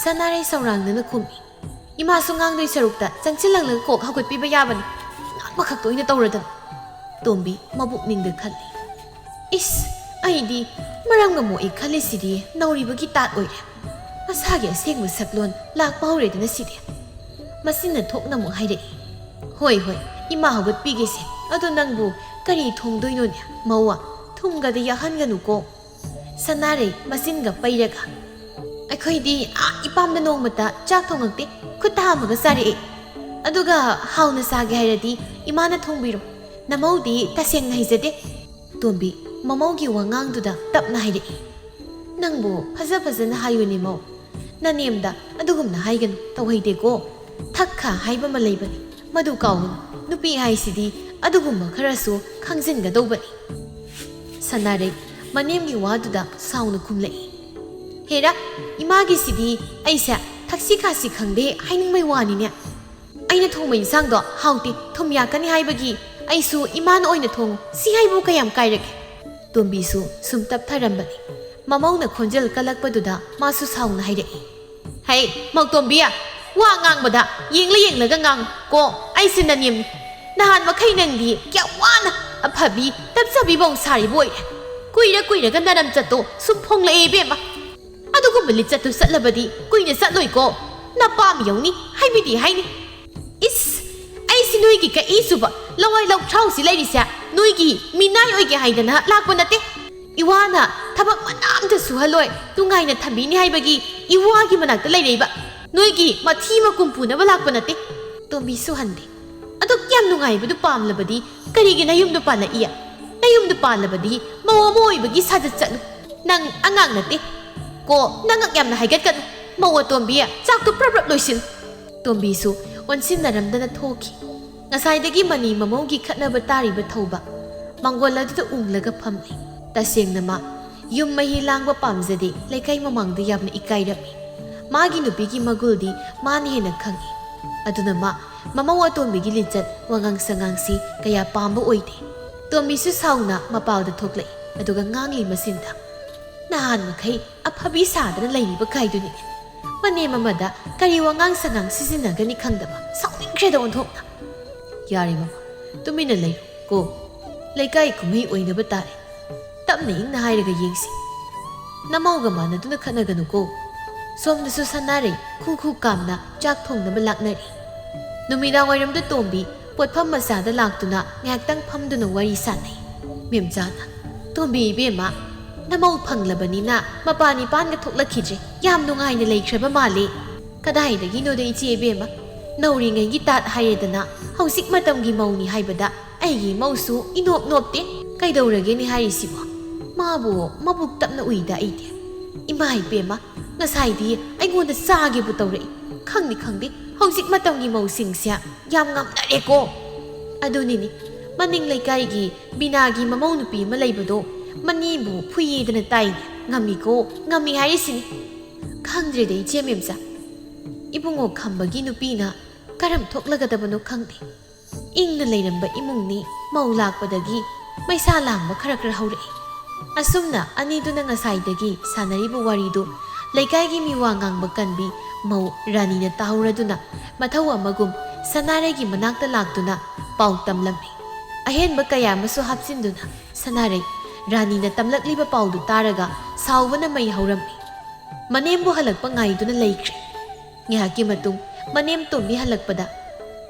ꯁꯅꯥꯔꯩ ꯁꯧꯔꯥꯡꯗꯅ ꯈꯨꯝꯃꯤ꯫ ꯏꯃꯥꯁꯨ ꯉꯥꯡꯗꯣꯏ ꯁꯔꯨꯛꯇ ꯆꯪꯁꯤꯜꯂꯛꯂꯒ ꯀꯣꯛ ꯍꯧꯒꯠꯄꯤꯕ ꯌꯥꯕꯅꯤ꯫ ꯉꯥꯡꯕ ꯈꯛꯇ ꯑꯣꯏꯅ ꯇꯧꯔꯗꯅ꯫ ꯇꯣꯝꯕꯤ ꯃꯕꯨꯛꯅꯤꯡꯗ ꯈꯜꯂꯤ꯫ ꯏꯁ, ꯑꯩꯗꯤ ꯃꯔꯝꯒ ꯃꯣꯛꯏ ꯈꯜꯂꯤꯁꯤꯗꯤ ꯅꯧꯔꯤꯕꯒꯤ ꯇꯥꯠ ꯑꯣꯏꯔꯦ꯫ ꯃꯁꯥꯒꯤ ꯑꯁꯦꯡꯕ ꯁꯛꯂꯣꯟ ꯂꯥꯛꯄ ꯍꯧꯔꯦꯗꯅ ꯁꯤꯗꯤ꯫ ꯃꯆꯤꯟꯅ ꯊꯣꯛꯅ ꯑꯃꯨꯛ ꯍꯥꯏꯔꯛꯏ꯫ ꯍꯣꯏ, ꯍꯣꯏ, ꯏꯃꯥ ꯍꯧꯒꯠꯄꯤꯒꯦꯁꯦ꯫ ꯑꯗꯣ ꯅꯪꯕꯨ ꯀꯔꯤ ꯊꯣꯡꯗꯣꯏꯅꯣꯅꯦ? ꯃꯧꯋꯥ, ꯊꯨꯝꯒꯗꯤ ꯌꯥꯛꯍꯟꯒꯅꯨꯀꯣ꯫ ꯁꯅꯥꯔꯩ ꯃꯆꯤꯟꯒ ꯄꯩꯔꯒ, ꯑꯩꯈꯣꯏꯗꯤ ꯑꯥ ꯏꯄꯥꯝꯗ ꯅꯣꯡꯃꯇ ꯆꯥꯛ ꯊꯣꯡꯉꯛꯇꯦ, ꯈꯨꯠꯇ ꯍꯥꯝꯃꯒ ꯆꯥꯔꯛꯑꯦ꯫ ꯑꯗꯨꯒ ꯍꯥꯎꯅ ꯆꯥꯒꯦ ꯍꯥꯏꯔꯗꯤ ꯏꯃꯥꯅ ꯊꯣꯡꯕꯤꯔꯣ, ꯅꯃꯧꯗꯤ ꯇꯁꯦꯡꯅ ꯍꯩꯖꯗꯦ꯫ ꯇꯣꯝꯕꯤ ꯃꯃꯧꯒꯤ ꯋꯥꯉꯥꯡꯗꯨꯗ ꯇꯞꯅ ꯍꯥꯏꯔꯛꯏ, ꯅꯪꯕꯨ ꯐꯖ ꯐꯖꯅ ꯍꯥꯏꯌꯨꯅꯦ ꯃꯧ, ꯅꯅꯦꯝꯗ ꯑꯗꯨꯒꯨꯝꯅ ꯍꯥꯏꯒꯅꯨ, ꯇꯧꯍꯩꯗꯦꯀꯣ꯫ ꯊꯛꯈ ꯍꯥꯏꯕ ꯑꯃ ꯂꯩꯕꯅꯤ, ꯃꯗꯨ ꯀꯥꯎꯒꯅꯨ꯫ ꯅꯨꯄꯤ ꯍꯥꯏꯁꯤꯗꯤ ꯑꯗꯨꯒꯨꯝꯕ ꯈꯔꯁꯨ ꯈꯪꯖꯤꯟꯒꯗꯧꯕꯅꯤ꯫ ꯁꯅꯥꯔꯩ ꯃꯅꯦꯝꯒꯤ ꯋꯥꯗꯨꯗ ꯁꯥꯎꯅ ꯈꯨꯝꯂꯛꯏ꯫ ꯍꯦꯔꯥ, ꯏꯃꯥꯒꯤꯁꯤꯗꯤ ꯑꯩꯁꯦ ꯊꯛꯁꯤ ꯈꯥꯁꯤ ꯈꯪꯗꯦ ꯍꯥꯏꯅꯤꯡꯕꯩ ꯋꯥꯅꯤꯅꯦ꯫ ꯑꯩꯅ ꯊꯣꯡꯕ ꯏꯟꯁꯥꯡꯗꯣ ꯍꯥꯎꯇꯦ, ꯊꯨꯝ ꯌꯥꯛꯀꯅꯤ ꯍꯥꯏꯕꯒꯤ ꯑꯩꯁꯨ ꯏꯃꯥꯅ ꯑꯣꯏꯅ ꯊꯣꯡꯉꯨ ꯁꯤ ꯍꯥꯏꯕꯨ ꯀꯌꯥꯝ ꯀꯥꯏꯔꯒꯦ? ꯇꯣꯝꯕꯤꯁꯨ ꯁꯨꯝ ꯇꯞꯊꯔꯝꯕꯅꯤ꯫ ꯃꯃꯧꯅ ꯈꯣꯟꯖꯦꯜ ꯀꯜꯂꯛꯄꯗꯨꯗ ꯃꯥꯁꯨ ꯁꯥꯎꯅ ꯍꯥꯏꯔꯛꯏ꯫ ꯍꯩ, ꯃꯧꯇꯣꯝꯕꯤ, ꯋꯥ ꯉꯥꯡꯕꯗ ꯌꯦꯡꯂ ꯌꯦꯡꯂꯒ ꯉꯥꯡꯉꯨ ꯀꯣ, ꯑꯩꯁꯦ ꯅꯅꯦꯝꯅꯤ꯫ ꯅꯍꯥꯟ ꯃꯈꯩ ꯅꯪꯗꯤ ꯀꯌꯥꯝ ꯋꯥꯅ ꯑꯐꯕꯤ, ꯇꯞꯆꯕꯤ ꯃꯧ ꯁꯥꯔꯤꯕ ꯑꯣꯏꯔꯦ꯫ ꯀꯨꯏꯔ ꯀꯨꯏꯔꯒ ꯅꯔꯝꯆꯠꯇꯣ ꯁꯨꯝ ꯐꯣꯡꯂꯛꯑꯦ ꯏꯕꯦꯝꯃ꯫ ꯑꯗꯨꯒꯨꯝꯕ ꯂꯤꯆꯠꯇꯨ ꯆꯠꯂꯕꯗꯤ ꯀꯨꯏꯅ ꯆꯠꯂꯣꯏꯀꯣ꯫ ꯅꯄꯥꯝ ꯌꯧꯅꯤ ꯍꯥꯏꯕꯤꯗꯤ ꯍꯥꯏꯅꯤ꯫ ꯏꯁ, ꯑꯩꯁꯤ ꯅꯣꯏꯒꯤ ꯀꯛꯏ ꯁꯨꯕ ꯂꯋꯥꯏ ꯂꯧꯊ꯭ꯔꯥꯎꯁꯤ ꯂꯩꯔꯤꯁꯦ ꯅꯣꯏꯒꯤ ꯃꯤꯅꯥꯏ ꯑꯣꯏꯒꯦ ꯍꯥꯏꯗꯅ ꯂꯥꯛꯄ ꯅꯠꯇꯦ꯫ ꯏꯋꯥꯅ ꯊꯕꯛ ꯃꯅꯥ ꯑꯝꯇ ꯁꯨꯍꯜꯂꯣꯏ, ꯅꯨꯡꯉꯥꯏꯅ ꯊꯝꯕꯤꯅꯤ ꯍꯥꯏꯕꯒꯤ ꯏꯋꯥꯒꯤ ꯃꯅꯥꯛꯇ ꯂꯩꯔꯛꯏꯕ꯫ ꯅꯣꯏꯒꯤ ꯃꯊꯤ ꯃꯀꯨꯝ ꯄꯨꯅꯕ ꯂꯥꯛꯄ ꯅꯠꯇꯦ꯫ ꯇꯣꯝꯕꯤ ꯁꯨꯍꯟꯗꯦ꯫ ꯑꯗꯨꯛ ꯌꯥꯝ ꯅꯨꯡꯉꯥꯏꯕꯗꯨ ꯄꯥꯝꯂꯕꯗꯤ ꯀꯔꯤꯒꯤ ꯅꯌꯨꯝꯗ ꯄꯥꯜꯂꯛꯏ? ꯅꯌꯨꯝꯗ ꯄꯥꯜꯂꯕꯗꯤ ꯃꯧ ꯑꯃ ꯑꯣꯏꯕꯒꯤ ꯁꯥꯖꯠ ꯆꯠꯂꯨ꯫ ꯅꯪ ꯑꯉꯥꯡ ꯅꯠꯇꯦ꯫ ꯀꯣ, ꯅꯉꯛ ꯌꯥꯝꯅ ꯍꯥꯏꯒꯠꯀꯅꯨ꯫ ꯃꯧ ꯑꯇꯣꯝꯕꯤ, ꯆꯥꯛꯇꯨ ꯄ꯭ꯔꯞ ꯄ꯭ꯔꯞ ꯂꯣꯏꯁꯤꯜꯂꯨ꯫ ꯇꯣꯝꯕꯤꯁꯨ ꯑꯣꯟꯁꯤꯟꯅꯔꯝꯗꯅ ꯊꯣꯛꯈꯤ꯫ ꯉꯁꯥꯏꯗꯒꯤ ꯃꯅꯤ ꯃꯃꯧꯒꯤ ꯈꯠꯅꯕ ꯇꯥꯔꯤꯕ ꯊꯧꯕ ꯃꯥꯡꯒꯣꯜ ꯑꯗꯨꯗ ꯎꯡꯂꯒ ꯐꯝꯂꯤ꯫ ꯇꯁꯦꯡꯅ ꯃꯥ ꯌꯨꯝ ꯃꯍꯤ ꯂꯥꯡꯕ ꯄꯥꯝꯖꯗꯦ, ꯂꯩꯀꯥꯏ ꯃꯃꯥꯡꯗ ꯌꯥꯝꯅ ꯏꯀꯥꯏꯔꯝꯃꯤ꯫ ꯃꯥꯒꯤ ꯅꯨꯄꯤꯒꯤ ꯃꯒꯨꯜꯗꯤ ꯃꯥꯅ ꯍꯦꯟꯅ ꯈꯪꯏ꯫ ꯑꯗꯨꯅ ꯃꯥ ꯃꯃꯧ ꯑꯇꯣꯝꯕꯤꯒꯤ ꯂꯤꯆꯠ ꯋꯥꯉꯥꯡ ꯁꯉꯥꯡꯁꯤ ꯀꯌꯥ ꯄꯥꯝꯕ ꯑꯣꯏꯗꯦ꯫ ꯇꯣꯝꯕꯤꯁꯨ ꯁꯥꯎꯅ ꯃꯄꯥꯜꯗ ꯊꯣꯛꯂꯛꯏ, ꯑꯗꯨꯒ ꯉꯥꯡꯂꯤ ꯃꯁꯤꯟꯗ, "ꯅꯍꯥꯟ ꯃꯈꯩ ꯑꯐꯕꯤ ꯁꯥꯗꯅ ꯂꯩꯔꯤꯕ ꯀꯥꯏꯗꯨꯅꯤꯅꯦ꯫ ꯃꯅꯦꯝ ꯑꯃꯗ ꯀꯔꯤ ꯋꯥꯉꯥꯡ ꯁꯉꯥꯡ ꯁꯤꯖꯤꯟꯅꯒꯅꯤ ꯈꯪꯗꯕ, ꯁꯥꯎꯅꯤꯡꯈ꯭ꯔꯦꯗ ꯑꯣꯟꯊꯣꯛꯅ꯫ ꯌꯥꯔꯦ ꯃꯃꯥ, ꯇꯨꯃꯤꯟꯅ ꯂꯩꯌꯨ ꯀꯣ꯫ ꯂꯩꯀꯥꯏ ꯀꯨꯝꯍꯩ ꯑꯣꯏꯅꯕ ꯇꯥꯔꯦ꯫ ꯇꯞꯅ ꯏꯪꯅ ꯍꯥꯏꯔꯒ ꯌꯦꯡꯁꯤ꯫ ꯅꯃꯧꯒ ꯃꯥꯟꯅꯗꯨꯅ ꯈꯠꯅꯒꯅꯨꯀꯣ꯫" ꯁꯣꯝꯗꯁꯨ ꯁꯅꯥꯔꯩ ꯈꯨ ꯈꯨ ꯀꯥꯝꯅ ꯆꯥꯛ ꯊꯣꯡꯅꯕ ꯂꯥꯛꯅꯔꯤ꯫ ꯅꯨꯃꯤꯗꯥꯡ ꯋꯥꯏꯔꯝꯗ ꯇꯣꯝꯕꯤ ꯄꯣꯠꯐꯝ ꯃꯆꯥꯗ ꯂꯥꯛꯇꯨꯅ ꯉꯥꯏꯍꯥꯛꯇꯪ ꯐꯝꯗꯨꯅ ꯋꯥꯔꯤ ꯁꯥꯟꯅꯩ꯫ ꯃꯦꯝꯆꯥꯅ, "ꯇꯣꯝꯕꯤ ꯏꯕꯦꯝꯃ, ꯅꯃꯧ ꯐꯪꯂꯕꯅꯤꯅ ꯃꯄꯥꯟ ꯏꯄꯥꯟꯒ ꯊꯣꯛꯂꯛꯈꯤꯗ꯭ꯔꯦ꯫ ꯌꯥꯝ ꯅꯨꯡꯉꯥꯏꯅ ꯂꯩꯈ꯭ꯔꯕ ꯃꯥꯜꯂꯦ꯫" "ꯀꯗꯥꯏꯗꯒꯤꯅꯣꯗ ꯏꯆꯦ ꯏꯕꯦꯝꯃ, ꯅꯧꯔꯤꯉꯩꯒꯤ ꯇꯥꯠ ꯍꯥꯏꯔꯦꯗꯅ, ꯍꯧꯖꯤꯛ ꯃꯇꯝꯒꯤ ꯃꯧꯅꯤ ꯍꯥꯏꯕꯗ ꯑꯩꯒꯤ ꯏꯃꯧꯁꯨ ꯏꯅꯣꯞ ꯅꯣꯞꯇꯦ꯫ ꯀꯩꯗꯧꯔꯒꯦꯅꯦ ꯍꯥꯏꯔꯤꯁꯤꯕꯣ? ꯃꯥꯕꯨ ꯃꯕꯨꯛ ꯇꯞꯅ ꯎꯏꯗ ꯑꯩꯗꯤ꯫ ꯏꯃꯥ ꯏꯕꯦꯝꯃ, ꯉꯁꯥꯏꯗꯤ ꯑꯩꯉꯣꯟꯗ ꯆꯥꯒꯦꯕꯨ ꯇꯧꯔꯛꯏ꯫ ꯈꯪꯗꯦ ꯈꯪꯗꯦ, ꯍꯧꯖꯤꯛ ꯃꯇꯝꯒꯤ ꯃꯧꯁꯤꯡꯁꯦ ꯌꯥꯝ ꯉꯝꯅꯔꯦꯀꯣ꯫" "ꯑꯗꯨꯅꯤꯅꯦ, ꯃꯅꯤꯡ ꯂꯩꯀꯥꯏꯒꯤ ꯕꯤꯅꯥꯒꯤ ꯃꯃꯧ ꯅꯨꯄꯤ ꯑꯃ ꯂꯩꯕꯗꯣ, ꯃꯅꯦꯕꯨ ꯐꯨꯏꯌꯦꯗꯅ ꯇꯥꯏꯅꯦ꯫ ꯉꯝꯃꯤꯀꯣ, ꯉꯝꯃꯤ ꯍꯥꯏꯔꯤꯁꯤꯅꯤ꯫" "ꯈꯪꯗ꯭ꯔꯦꯗ ꯏꯆꯦ ꯃꯦꯝꯆꯥ, ꯏꯕꯨꯡꯉꯣ ꯈꯝꯕꯒꯤ ꯅꯨꯄꯤꯅ ꯀꯔꯝ ꯊꯣꯛꯂꯒꯗꯕꯅꯣ ꯈꯪꯗꯦ꯫" ꯏꯪꯅ ꯂꯩꯔꯝꯕ ꯏꯃꯨꯡꯅꯤ꯫ ꯃꯧ ꯂꯥꯛꯄꯗꯒꯤ ꯃꯩꯁꯥ ꯂꯥꯡꯕ ꯈꯔ ꯈꯔ ꯍꯧꯔꯛꯏ꯫ ꯑꯁꯨꯝꯅ ꯑꯅꯤꯗꯨꯅ ꯉꯁꯥꯏꯗꯒꯤ ꯁꯥꯟꯅꯔꯤꯕ ꯋꯥꯔꯤꯗꯨ ꯂꯩꯀꯥꯏꯒꯤ ꯃꯤꯋꯥ ꯉꯥꯡꯕ ꯀꯟꯕꯤ ꯃꯧ ꯔꯥꯅꯤꯅ ꯇꯥꯍꯧꯔꯗꯨꯅ, ꯃꯊꯧ ꯑꯃꯒꯨꯝ ꯁꯅꯥꯔꯩꯒꯤ ꯃꯅꯥꯛꯇ ꯂꯥꯛꯇꯨꯅ ꯄꯥꯎ ꯇꯝꯂꯝꯃꯤ꯫ ꯑꯍꯦꯟꯕ ꯀꯌꯥ ꯑꯃꯁꯨ ꯍꯥꯞꯆꯤꯟꯗꯨꯅ ꯁꯅꯥꯔꯩ ꯔꯥꯅꯤꯅ ꯇꯝꯂꯛꯂꯤꯕ ꯄꯥꯎꯗꯨ ꯇꯥꯔꯒ ꯁꯥꯎꯕꯅ ꯃꯩ ꯍꯧꯔꯝꯃꯤ꯫ ꯃꯅꯦꯝꯕꯨ ꯍꯜꯂꯛꯄ ꯉꯥꯏꯗꯨꯅ ꯂꯩꯈ꯭ꯔꯦ꯫ ꯉꯥꯏꯍꯥꯛꯀꯤ ꯃꯇꯨꯡ ꯃꯅꯦꯝ ꯇꯣꯝꯕꯤ ꯍꯜꯂꯛꯄꯗ,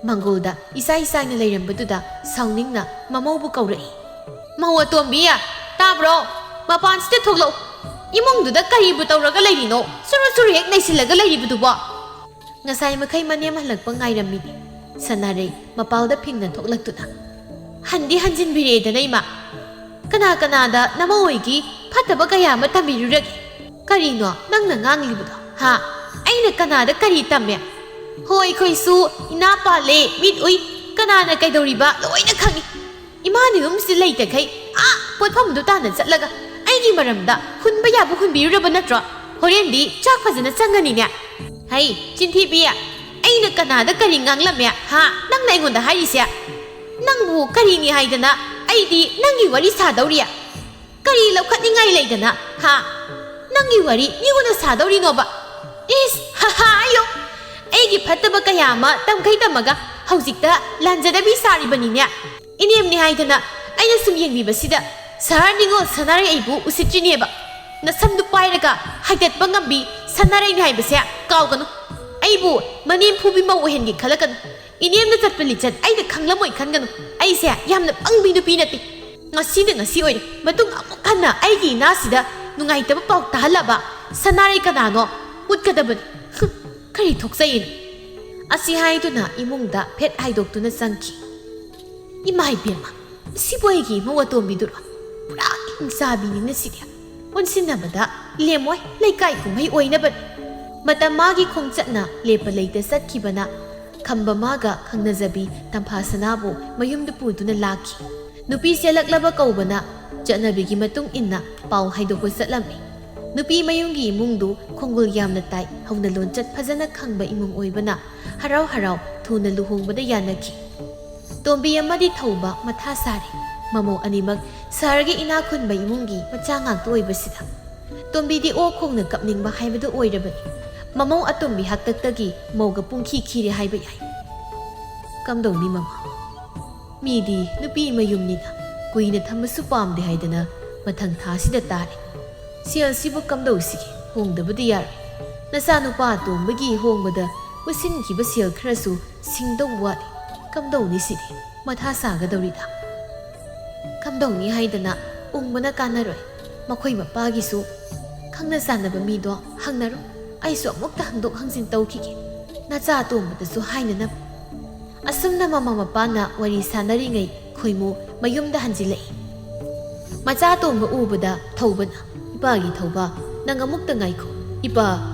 ꯃꯪꯒꯣꯜꯗ ꯏꯁꯥꯏ ꯁꯥꯏꯅ ꯂꯩꯔꯝꯕꯗꯨꯗ ꯁꯥꯎꯅꯤꯡꯅ ꯃꯃꯧꯕꯨ ꯀꯧꯔꯛꯏ꯫ "ꯃꯧ ꯑꯇꯣꯝꯕꯤ, ꯇꯥꯕ꯭ꯔꯣ? ꯃꯄꯥꯟꯁꯤꯗ ꯊꯣꯛꯂꯛꯎ꯫ ꯏꯃꯨꯡꯗꯨꯗ ꯀꯔꯤꯕꯨ ꯇꯧꯔꯒ ꯂꯩꯔꯤꯅꯣ? ꯁꯨꯔꯨ ꯁꯨꯔꯨ ꯍꯦꯛ ꯅꯩꯁꯤꯜꯂꯒ ꯂꯩꯔꯤꯕꯗꯨꯕꯣ?" ꯉꯁꯥꯏ ꯃꯈꯩ ꯃꯅꯦꯝ ꯍꯜꯂꯛꯄ ꯉꯥꯏꯔꯝꯃꯤꯅꯤ꯫ ꯁꯅꯥꯔꯩ ꯃꯄꯥꯜꯗ ꯐꯤꯡꯅ ꯊꯣꯛꯂꯛꯇꯨꯅ, "ꯍꯟꯗꯤ ꯍꯟꯖꯤꯟꯕꯤꯔꯛꯑꯦꯗꯅ, ꯏꯃꯥ꯫ ꯀꯅꯥ ꯀꯅꯥꯗ ꯅꯃꯧ ꯑꯣꯏꯒꯤ ꯐꯠꯇꯕ ꯀꯌꯥ ꯑꯃ ꯇꯝꯕꯤꯔꯨꯔꯒꯦ? ꯀꯔꯤꯅꯣ ꯅꯪꯅ ꯉꯥꯡꯂꯤꯕꯗꯣ, ꯍꯥ? ꯑꯩꯅ ꯀꯅꯥꯗ ꯀꯔꯤ ꯇꯝꯃꯦ? ꯍꯣꯏ, ꯑꯩꯈꯣꯏꯁꯨ ꯏꯅꯥ ꯄꯥꯜꯂꯦ, ꯃꯤꯠ ꯎꯏ, ꯀꯅꯥꯅ ꯀꯩꯗꯧꯔꯤꯕ ꯂꯣꯏꯅ ꯈꯪꯉꯤ꯫ ꯏꯃꯥꯅ ꯌꯨꯝꯁꯤꯗ ꯂꯩꯇꯈꯩ ꯑꯥ ꯄꯣꯠꯐꯝꯗꯨ ꯇꯥꯟꯅ ꯆꯠꯂꯒ ꯑꯩꯒꯤ ꯃꯔꯝꯗ ꯍꯨꯟꯕ ꯌꯥꯕ ꯍꯨꯟꯕꯤꯔꯨꯔꯕ ꯅꯠꯇ꯭ꯔꯣ? ꯍꯣꯔꯦꯟꯗꯤ ꯆꯥꯛ ꯐꯖꯅ ꯆꯪꯒꯅꯤꯅꯦ꯫ ꯍꯩ, ꯆꯤꯟꯊꯤꯕꯤ, ꯑꯩꯅ ꯀꯅꯥꯗ ꯀꯔꯤ ꯉꯥꯡꯂꯝꯃꯦ, ꯍꯥ? ꯅꯪꯅ ꯑꯩꯉꯣꯟꯗ ꯍꯥꯏꯔꯤꯁꯦ? ꯅꯪꯕꯨ ꯀꯔꯤꯅꯤ ꯍꯥꯏꯗꯅ ꯑꯩꯗꯤ ꯅꯪꯒꯤ ꯋꯥꯔꯤ ꯁꯥꯗꯧꯔꯤ? ꯀꯔꯤ ꯂꯧꯈꯠꯅꯤꯡꯉꯥꯏ ꯂꯩꯗꯅ, ꯍꯥ? ꯅꯪꯒꯤ ꯋꯥꯔꯤ ꯃꯤꯉꯣꯟꯗ ꯁꯥꯗꯧꯔꯤꯅꯣꯕ? ꯏꯁ, ꯍꯥ ꯍꯥ, ꯑꯌꯣ! ꯑꯩꯒꯤ ꯐꯠꯇꯕ ꯀꯌꯥ ꯑꯃ ꯇꯝꯈꯩ ꯇꯝꯃꯒ ꯍꯧꯖꯤꯛꯇ ꯂꯥꯟꯖꯗꯕꯤ ꯁꯥꯔꯤꯕꯅꯤꯅꯦ꯫ ꯏꯅꯦꯝꯅꯦ ꯍꯥꯏꯗꯅ ꯑꯩꯅ ꯁꯨꯝ ꯌꯦꯡꯕꯤꯕꯁꯤꯗ ꯁꯍꯔ ꯅꯤꯉꯣꯜ ꯁꯅꯥꯔꯩ ꯑꯩꯕꯨ ꯎꯁꯤꯠꯇ꯭ꯔꯤꯅꯦꯕ꯫ ꯅꯁꯝꯗꯨ ꯄꯥꯏꯔꯒ ꯍꯥꯏꯗꯠꯄ ꯉꯝꯕꯤ ꯁꯅꯥꯔꯩꯅꯤ ꯍꯥꯏꯕꯁꯦ ꯀꯥꯎꯒꯅꯨ꯫ ꯑꯩꯕꯨ ꯃꯅꯦꯝ ꯐꯨꯕꯤ ꯃꯧ ꯑꯣꯏꯍꯟꯒꯦ ꯈꯜꯂꯛꯀꯅꯨ꯫ ꯏꯅꯦꯝꯅ ꯆꯠꯄ ꯂꯤꯆꯠ ꯑꯩꯅ ꯈꯪꯂꯝꯃꯣꯏ ꯈꯟꯒꯅꯨ꯫ ꯑꯩꯁꯦ ꯌꯥꯝꯅ ꯄꯪꯕꯤ ꯅꯨꯄꯤ ꯅꯠꯇꯦ꯫ ꯉꯁꯤꯅ ꯉꯁꯤ ꯑꯣꯏꯔꯦ꯫ ꯃꯇꯨꯡ ꯑꯃꯨꯛ ꯍꯟꯅ ꯑꯩꯒꯤ ꯏꯅꯥꯁꯤꯗ ꯅꯨꯡꯉꯥꯏꯇꯕ ꯄꯥꯎ ꯇꯥꯍꯜꯂꯕ ꯁꯅꯥꯔꯩ ꯀꯅꯥꯅꯣ ꯎꯠꯀꯗꯕꯅꯤ꯫ ꯍꯨꯝ, ꯀꯔꯤ ꯊꯣꯛꯆꯩꯌꯦꯅ?" ꯑꯁꯤ ꯍꯥꯏꯗꯨꯅ ꯏꯃꯨꯡꯗ ꯐꯦꯠ ꯍꯥꯏꯗꯣꯛꯇꯨꯅ ꯆꯪꯈꯤ꯫ "ꯏꯃꯥ ꯏꯕꯦꯝꯃ, ꯁꯤꯕꯨ ꯑꯩꯒꯤ ꯏꯃꯧ ꯑꯇꯣꯝꯕꯤꯗꯨꯔꯣ? ꯄꯨꯔꯥ ꯍꯤꯡꯆꯥꯕꯤꯅꯤꯅ ꯁꯤꯗꯤ꯫ ꯑꯣꯟꯁꯤꯟꯅꯕꯗ ꯂꯦꯝꯃꯣꯏ, ꯂꯩꯀꯥꯏ ꯀꯨꯝꯍꯩ ꯑꯣꯏꯅꯕꯅꯤ꯫" ꯃꯇꯝ ꯃꯥꯒꯤ ꯈꯣꯡꯆꯠꯅ ꯂꯦꯞꯄ ꯂꯩꯇ ꯆꯠꯈꯤꯕꯅ ꯈꯝꯕ ꯃꯥꯒ ꯈꯪꯅꯖꯕꯤ ꯇꯝꯐꯥ ꯁꯅꯥꯕꯨ ꯃꯌꯨꯝꯗ ꯄꯨꯗꯨꯅ ꯂꯥꯛꯈꯤ꯫ ꯅꯨꯄꯤ ꯆꯦꯜꯂꯛꯂꯕ ꯀꯧꯕꯅ ꯆꯠꯅꯕꯤꯒꯤ ꯃꯇꯨꯡ ꯏꯟꯅ ꯄꯥꯎ ꯍꯥꯏꯗꯣꯛꯄ ꯆꯠꯂꯝꯃꯤ꯫ ꯅꯨꯄꯤ ꯃꯌꯨꯝꯒꯤ ꯏꯃꯨꯡꯗꯨ ꯈꯣꯡꯒꯨꯜ ꯌꯥꯝꯅ ꯇꯥꯏ, ꯍꯧꯅ ꯂꯣꯟꯆꯠ ꯐꯖꯅ ꯈꯪꯕ ꯏꯃꯨꯡ ꯑꯣꯏꯕꯅ ꯍꯔꯥꯎ ꯍꯔꯥꯎ ꯊꯨꯅ ꯂꯨꯍꯣꯡꯕꯗ ꯌꯥꯅꯈꯤ꯫ ꯇꯣꯝꯕꯤ ꯑꯃꯗꯤ ꯊꯧꯕ ꯃꯊꯥ ꯁꯥꯔꯤ꯫ ꯃꯃꯧ ꯑꯅꯤꯃꯛ ꯁꯍꯔꯒꯤ ꯏꯅꯥꯛ ꯈꯨꯟꯕ ꯏꯃꯨꯡꯒꯤ ꯃꯆꯥ ꯉꯥꯛꯇ ꯑꯣꯏꯕꯁꯤꯗ꯫ ꯇꯣꯝꯕꯤꯗꯤ ꯑꯣꯛ ꯈꯣꯡꯅ ꯀꯞꯅꯤꯡꯕ ꯍꯥꯏꯕꯗꯨ ꯑꯣꯏꯔꯕꯅꯤ꯫ ꯃꯃꯧ ꯑꯇꯣꯝꯕꯤ ꯍꯥꯛꯇꯛꯇꯒꯤ ꯃꯧꯒ ꯄꯨꯡꯈꯤ ꯈꯤꯔꯦ ꯍꯥꯏꯕ ꯌꯥꯏ꯫ ꯀꯝꯗꯧꯅꯤ ꯃꯃꯥ? ꯃꯤꯗꯤ ꯅꯨꯄꯤ ꯃꯌꯨꯝꯅꯤꯅ ꯀꯨꯏꯅ ꯊꯝꯕꯁꯨ ꯄꯥꯝꯗꯦ ꯍꯥꯏꯗꯅ ꯃꯊꯪ ꯊꯥꯁꯤꯗ ꯇꯥꯔꯦ꯫ ꯁꯦꯜꯁꯤꯕꯨ ꯀꯝꯗꯧꯁꯤꯒꯦ? ꯍꯣꯡꯗꯕꯗꯤ ꯌꯥꯔꯣꯏ꯫ ꯅꯆꯥꯅꯨꯄꯥ ꯑꯇꯣꯝꯕꯒꯤ ꯍꯣꯡꯕꯗ ꯄꯨꯁꯤꯟꯈꯤꯕ ꯁꯦꯜ ꯈꯔꯁꯨ ꯁꯤꯡꯗꯧ ꯋꯥꯠꯂꯤ꯫ ꯀꯝꯗꯧꯅꯤ ꯁꯤꯗꯤ? ꯃꯊꯥ ꯁꯥꯒꯗꯧꯔꯤꯗ꯫ ꯀꯝꯗꯧꯅꯤ ꯍꯥꯏꯗꯅ ꯎꯪꯕꯅ ꯀꯥꯟꯅꯔꯣꯏ꯫ ꯃꯈꯣꯏ ꯃꯄꯥꯒꯤꯁꯨ ꯈꯪꯅ ꯆꯥꯟꯅꯕ ꯃꯤꯗꯣ ꯍꯪꯅꯔꯣ꯫ ꯑꯩꯁꯨ ꯑꯃꯨꯛꯇ ꯍꯪꯗꯣꯛ ꯍꯪꯖꯤꯟ ꯇꯧꯈꯤꯒꯦ꯫ ꯅꯆꯥ ꯑꯇꯣꯝꯕꯗꯁꯨ ꯍꯥꯏꯅꯅꯕ꯫ ꯑꯁꯨꯝꯅ ꯃꯃꯥ ꯃꯄꯥꯅ ꯋꯥꯔꯤ ꯁꯥꯟꯅꯔꯤꯉꯩ ꯈꯣꯏꯃꯨ ꯃꯌꯨꯝꯗ ꯍꯟꯖꯤꯜꯂꯛꯏ꯫ ꯃꯆꯥ ꯑꯇꯣꯝꯕ ꯎꯕꯗ ꯊꯧꯕꯅ, "ꯏꯄꯥꯒꯤ ꯊꯧꯕ, ꯅꯪ ꯑꯃꯨꯛꯇ ꯉꯥꯏꯈꯣ꯫ ꯏꯄꯥ,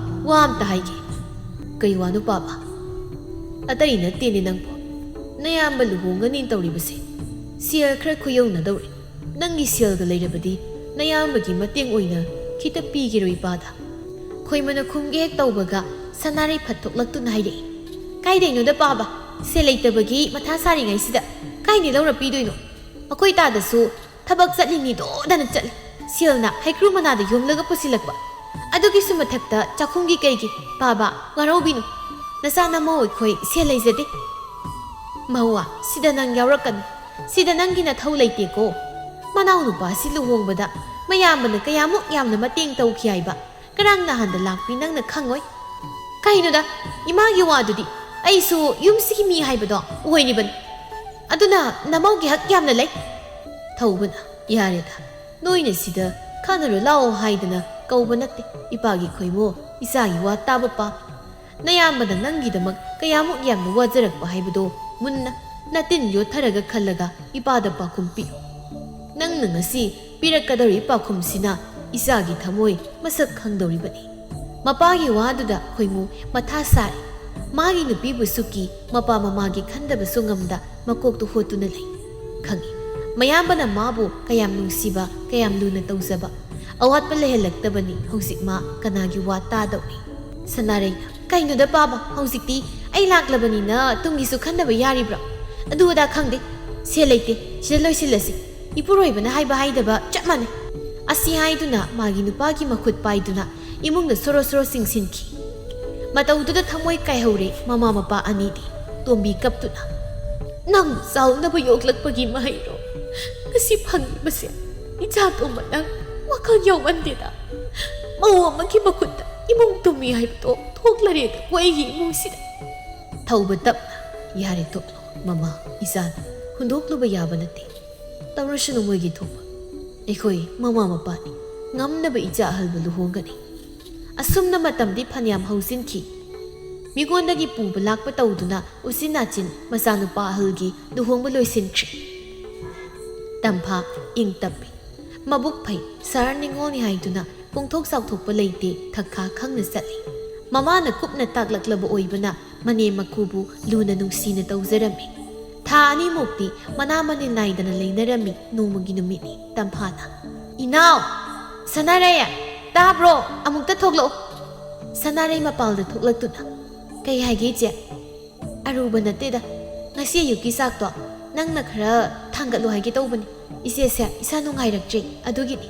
ꯋꯥ ꯑꯝꯇ ꯍꯥꯏꯒꯦ꯫" "ꯀꯩ ꯋꯥꯅꯣ ꯄꯥꯕ?" "ꯑꯇꯩ ꯅꯠꯇꯦꯅꯦ ꯅꯪꯕꯣ, ꯅꯌꯥꯝꯕ ꯂꯨꯍꯣꯡꯒꯅꯤ ꯇꯧꯔꯤꯕꯁꯦ꯫ ꯁꯦꯜ ꯈꯔ ꯈꯨꯌꯧꯅꯗꯧꯔꯦ꯫ ꯅꯪꯒꯤ ꯁꯦꯜꯒ ꯂꯩꯔꯕꯗꯤ ꯅꯌꯥꯝꯕꯒꯤ ꯃꯇꯦꯡ ꯑꯣꯏꯅ ꯈꯤꯇ ꯄꯤꯒꯦꯔꯣ ꯏꯄꯥꯗ?" ꯈꯣꯏꯃꯨꯅ ꯈꯨꯝꯒꯦ ꯍꯦꯛ ꯇꯧꯕꯒ ꯁꯅꯥꯔꯩ ꯐꯠ ꯊꯣꯛꯂꯛꯇꯨꯅ ꯍꯥꯏꯔꯛꯏ, "ꯀꯥꯏꯗꯩꯅꯣꯗ ꯄꯥꯕ? ꯁꯦꯜ ꯂꯩꯇꯕꯒꯤ ꯃꯊꯥ ꯁꯥꯔꯤꯉꯩꯁꯤꯗ ꯀꯥꯏꯗꯩ ꯂꯧꯔ ꯄꯤꯗꯣꯏꯅꯣ? ꯑꯩꯈꯣꯏ ꯇꯥꯗꯁꯨ ꯊꯕꯛ ꯆꯠꯂꯤꯅꯤꯗꯣꯗꯅ ꯆꯠꯂꯤ꯫ ꯁꯦꯜꯅ ꯍꯩꯀ꯭ꯔꯨ ꯃꯅꯥꯗ ꯌꯣꯝꯂꯒ ꯄꯨꯁꯤꯜꯂꯛꯄ꯫ ꯑꯗꯨꯒꯤꯁꯨ ꯃꯊꯛꯇ ꯆꯥꯛꯈꯨꯝꯒꯤ ꯀꯩꯒꯤ? ꯄꯥꯕ, ꯋꯥꯔꯧꯕꯤꯅꯨ꯫ ꯅꯆꯥ ꯅꯃꯧ ꯑꯩꯈꯣꯏ ꯁꯦꯜ ꯂꯩꯖꯗꯦ꯫" "ꯃꯧꯋꯥ, ꯁꯤꯗ ꯅꯪ ꯌꯥꯎꯔꯛꯀꯅꯨ꯫ ꯁꯤꯗ ꯅꯪꯒꯤ ꯅꯊꯧ ꯂꯩꯇꯦꯀꯣ꯫ ꯃꯅꯥꯎ ꯅꯨꯄꯥꯁꯤ ꯂꯨꯍꯣꯡꯕꯗ ꯃꯌꯥꯝꯕꯅ ꯀꯌꯥꯃꯨꯛ ꯌꯥꯝꯅ ꯃꯇꯦꯡ ꯇꯧꯈꯤ ꯍꯥꯏꯕ ꯉꯔꯥꯡ ꯅꯍꯥꯟꯗ ꯂꯥꯛꯄꯤ ꯅꯪꯅ ꯈꯪꯉꯣꯏ꯫" "ꯀꯩꯅꯣꯗ, ꯏꯃꯥꯒꯤ ꯋꯥꯗꯨꯗꯤ? ꯑꯩꯁꯨ ꯌꯨꯝꯁꯤꯒꯤ ꯃꯤ ꯍꯥꯏꯕꯗꯣ ꯑꯣꯏꯔꯤꯕꯅꯤ꯫ ꯑꯗꯨꯅ ꯅꯃꯧꯒꯤ ꯍꯛ ꯌꯥꯝꯅ ꯂꯩ꯫" ꯊꯧꯕꯅ, "ꯌꯥꯔꯦꯗ, ꯅꯣꯏꯅ ꯁꯤꯗ ꯈꯟꯅꯔꯨ ꯂꯥꯛꯑꯣ ꯍꯥꯏꯗꯅ ꯀꯧꯕ ꯅꯠꯇꯦ꯫ ꯏꯄꯥꯒꯤ ꯈꯣꯏꯃꯨ, ꯏꯆꯥꯒꯤ ꯋꯥ ꯇꯥꯕ ꯄꯥꯝꯃꯤ꯫ ꯅꯌꯥꯝꯕꯅ ꯅꯪꯒꯤꯗꯃꯛ ꯀꯌꯥꯃꯨꯛ ꯌꯥꯝꯅ ꯋꯥꯖꯔꯛꯄ ꯍꯥꯏꯕꯗꯣ ꯃꯨꯟꯅ ꯅꯇꯤꯟ ꯌꯣꯠꯊꯔꯒ ꯈꯜꯂꯒ ꯏꯄꯥꯗ ꯄꯥꯎꯈꯨꯝ ꯄꯤꯌꯨ꯫ ꯅꯪꯅ ꯉꯁꯤ ꯄꯤꯔꯛꯀꯗꯧꯔꯤ ꯄꯥꯎꯈꯨꯝꯁꯤꯅ ꯏꯆꯥꯒꯤ ꯊꯃꯣꯏ ꯃꯁꯛ ꯈꯪꯗꯧꯔꯤꯕꯅꯤ꯫" ꯃꯄꯥꯒꯤ ꯋꯥꯗꯨꯗ ꯈꯣꯏꯃꯨ ꯃꯊꯥ ꯁꯥꯔꯦ꯫ ꯃꯥꯒꯤ ꯅꯨꯄꯤꯕꯨꯁꯨ ꯀꯤ, ꯃꯄꯥ ꯃꯃꯥꯒꯤ ꯈꯟꯗꯕꯁꯨ ꯉꯝꯗ ꯃꯀꯣꯛꯇꯨ ꯍꯣꯠꯇꯨꯅ ꯂꯩ꯫ ꯈꯪꯏ, ꯃꯌꯥꯝꯕꯅ ꯃꯥꯕꯨ ꯀꯌꯥꯝ ꯅꯨꯡꯁꯤꯕ, ꯀꯌꯥꯝ ꯂꯨꯅ ꯇꯧꯖꯕ꯫ ꯑꯋꯥꯠꯄ ꯂꯩꯍꯜꯂꯛꯇꯕꯅꯤ꯫ ꯍꯧꯖꯤꯛ ꯃꯥ ꯀꯅꯥꯒꯤ ꯋꯥ ꯇꯥꯗꯧꯔꯤ? ꯁꯅꯥꯔꯩꯅ, "ꯀꯩꯅꯣꯗ ꯄꯥꯕ, ꯍꯧꯖꯤꯛꯇꯤ ꯑꯩ ꯂꯥꯛꯂꯕꯅꯤꯅ ꯇꯨꯡꯒꯤꯁꯨ ꯈꯟꯗꯕ ꯌꯥꯔꯤꯕ꯭ꯔꯣ? ꯑꯗꯨ ꯑꯗꯥ ꯈꯪꯗꯦ, ꯁꯦꯜ ꯂꯩꯇꯦ, ꯁꯤꯗ ꯂꯣꯏꯁꯤꯜꯂꯁꯤ꯫ ꯏꯄꯨꯔꯣꯏꯕꯅ ꯍꯥꯏꯕ ꯍꯥꯏꯗꯕ ꯆꯞ ꯃꯥꯟꯅꯩ꯫" ꯑꯁꯤ ꯍꯥꯏꯗꯨꯅ ꯃꯥꯒꯤ ꯅꯨꯄꯥꯒꯤ ꯃꯈꯨꯠ ꯄꯥꯏꯗꯨꯅ ꯏꯃꯨꯡꯗ ꯁꯣꯔꯣ ꯁꯣꯔꯣ ꯆꯤꯡꯁꯤꯟꯈꯤ꯫ ꯃꯇꯧꯗꯨꯗ ꯊꯃꯣꯏ ꯀꯥꯏꯍꯧꯔꯦ ꯃꯃꯥ ꯃꯄꯥ ꯑꯅꯤꯗꯤ꯫ ꯇꯣꯝꯕꯤ ꯀꯞꯇꯨꯅ, "ꯅꯪ ꯆꯥꯎꯅꯕ ꯌꯣꯛꯂꯛꯄꯒꯤ ꯃꯍꯩꯔꯣ ꯉꯁꯤ ꯐꯪꯂꯤꯕꯁꯦ? ꯏꯆꯥ ꯇꯣꯝꯕ, ꯅꯪ ꯋꯥꯈꯜ ꯌꯥꯎꯃꯟꯗꯦꯗ꯫ ꯃꯧ ꯑꯃꯒꯤ ꯃꯈꯨꯠꯇ ꯏꯃꯨꯡ ꯇꯨꯝ ꯃꯤ ꯍꯥꯏꯕꯗꯣ ꯊꯣꯛꯂꯔꯦꯗꯀꯣ ꯑꯩꯒꯤ ꯏꯃꯨꯡꯁꯤꯗ꯫ ꯊꯧꯕ ꯇꯞꯅ, "ꯌꯥꯔꯦ, ꯇꯣꯛꯂꯣ ꯃꯃꯥ, ꯏꯆꯥꯅ ꯍꯨꯟꯗꯣꯛꯂꯨꯕ ꯌꯥꯕ ꯅꯠꯇꯦ꯫ ꯇꯧꯔꯁꯅꯨ ꯃꯣꯏꯒꯤ ꯊꯣꯛꯄ꯫ ꯑꯩꯈꯣꯏ ꯃꯃꯥ ꯃꯄꯥꯅꯤ, ꯉꯝꯅꯕ ꯏꯆꯥ ꯑꯍꯜꯕꯨ ꯂꯨꯍꯣꯡꯒꯅꯤ꯫" ꯑꯁꯨꯝꯅ ꯃꯇꯝꯗꯤ ꯐꯅꯌꯥꯝ ꯍꯧꯖꯤꯟꯈꯤ꯫ ꯃꯤꯉꯣꯟꯗꯒꯤ ꯄꯨꯕ ꯂꯥꯛꯄ ꯇꯧꯗꯨꯅ ꯎꯆꯤꯟ ꯅꯥꯆꯤꯟ ꯃꯆꯥꯅꯨꯄꯥ ꯑꯍꯜꯒꯤ ꯂꯨꯍꯣꯡꯕ ꯂꯣꯏꯁꯤꯟꯈ꯭ꯔꯦ꯫ ꯇꯝꯐꯥ ꯏꯪ ꯇꯞꯄꯤ꯫ ꯃꯕꯨꯛ ꯐꯩ, ꯁꯍꯔ ꯅꯤꯉꯣꯜꯅꯤ ꯍꯥꯏꯗꯨꯅ ꯄꯣꯡꯊꯣꯛ ꯆꯥꯎꯊꯣꯛꯄ ꯂꯩꯇꯦ, ꯊꯛꯈꯥ ꯈꯪꯅ ꯆꯠꯂꯤ꯫ ꯃꯃꯥꯅ ꯀꯨꯞꯅ ꯇꯥꯛꯂꯛꯂꯕ ꯑꯣꯏꯕꯅ ꯃꯅꯦꯝ ꯃꯀꯨꯕꯨ ꯂꯨꯅ ꯅꯨꯡꯁꯤꯅ ꯇꯧꯖꯔꯝꯃꯤ꯫ ꯊꯥ ꯑꯅꯤꯃꯨꯛꯇꯤ ꯃꯅꯥ ꯃꯅꯤꯟ ꯅꯥꯏꯗꯅ ꯂꯩꯅꯔꯝꯃꯤ꯫ ꯅꯣꯡꯃꯒꯤ ꯅꯨꯃꯤꯠꯅꯤ꯫ ꯇꯝꯐꯥꯅ, "ꯏꯅꯥꯎ! ꯁꯅꯥꯔꯩ! ꯇꯥꯕ꯭ꯔꯣ? ꯑꯃꯨꯛꯇ ꯊꯣꯛꯂꯛꯑꯣ!" ꯁꯅꯥꯔꯩ ꯃꯄꯥꯜꯗ ꯊꯣꯛꯂꯛꯇꯨꯅ, "ꯀꯩ ꯍꯥꯏꯒꯦ, ꯏꯆꯦ?" "ꯑꯔꯨꯕ ꯅꯠꯇꯦꯗ꯫ ꯉꯁꯤ ꯑꯌꯨꯛꯀꯤ ꯆꯥꯛꯇꯣ ꯅꯪꯅ ꯈꯔ ꯊꯥꯡꯒꯠꯂꯨ ꯍꯥꯏꯒꯦ ꯇꯧꯕꯅꯤ꯫ ꯏꯆꯦꯁꯦ ꯏꯁꯥ ꯅꯨꯡꯉꯥꯏꯔꯛꯇ꯭ꯔꯦ, ꯑꯗꯨꯒꯤꯅꯤ꯫"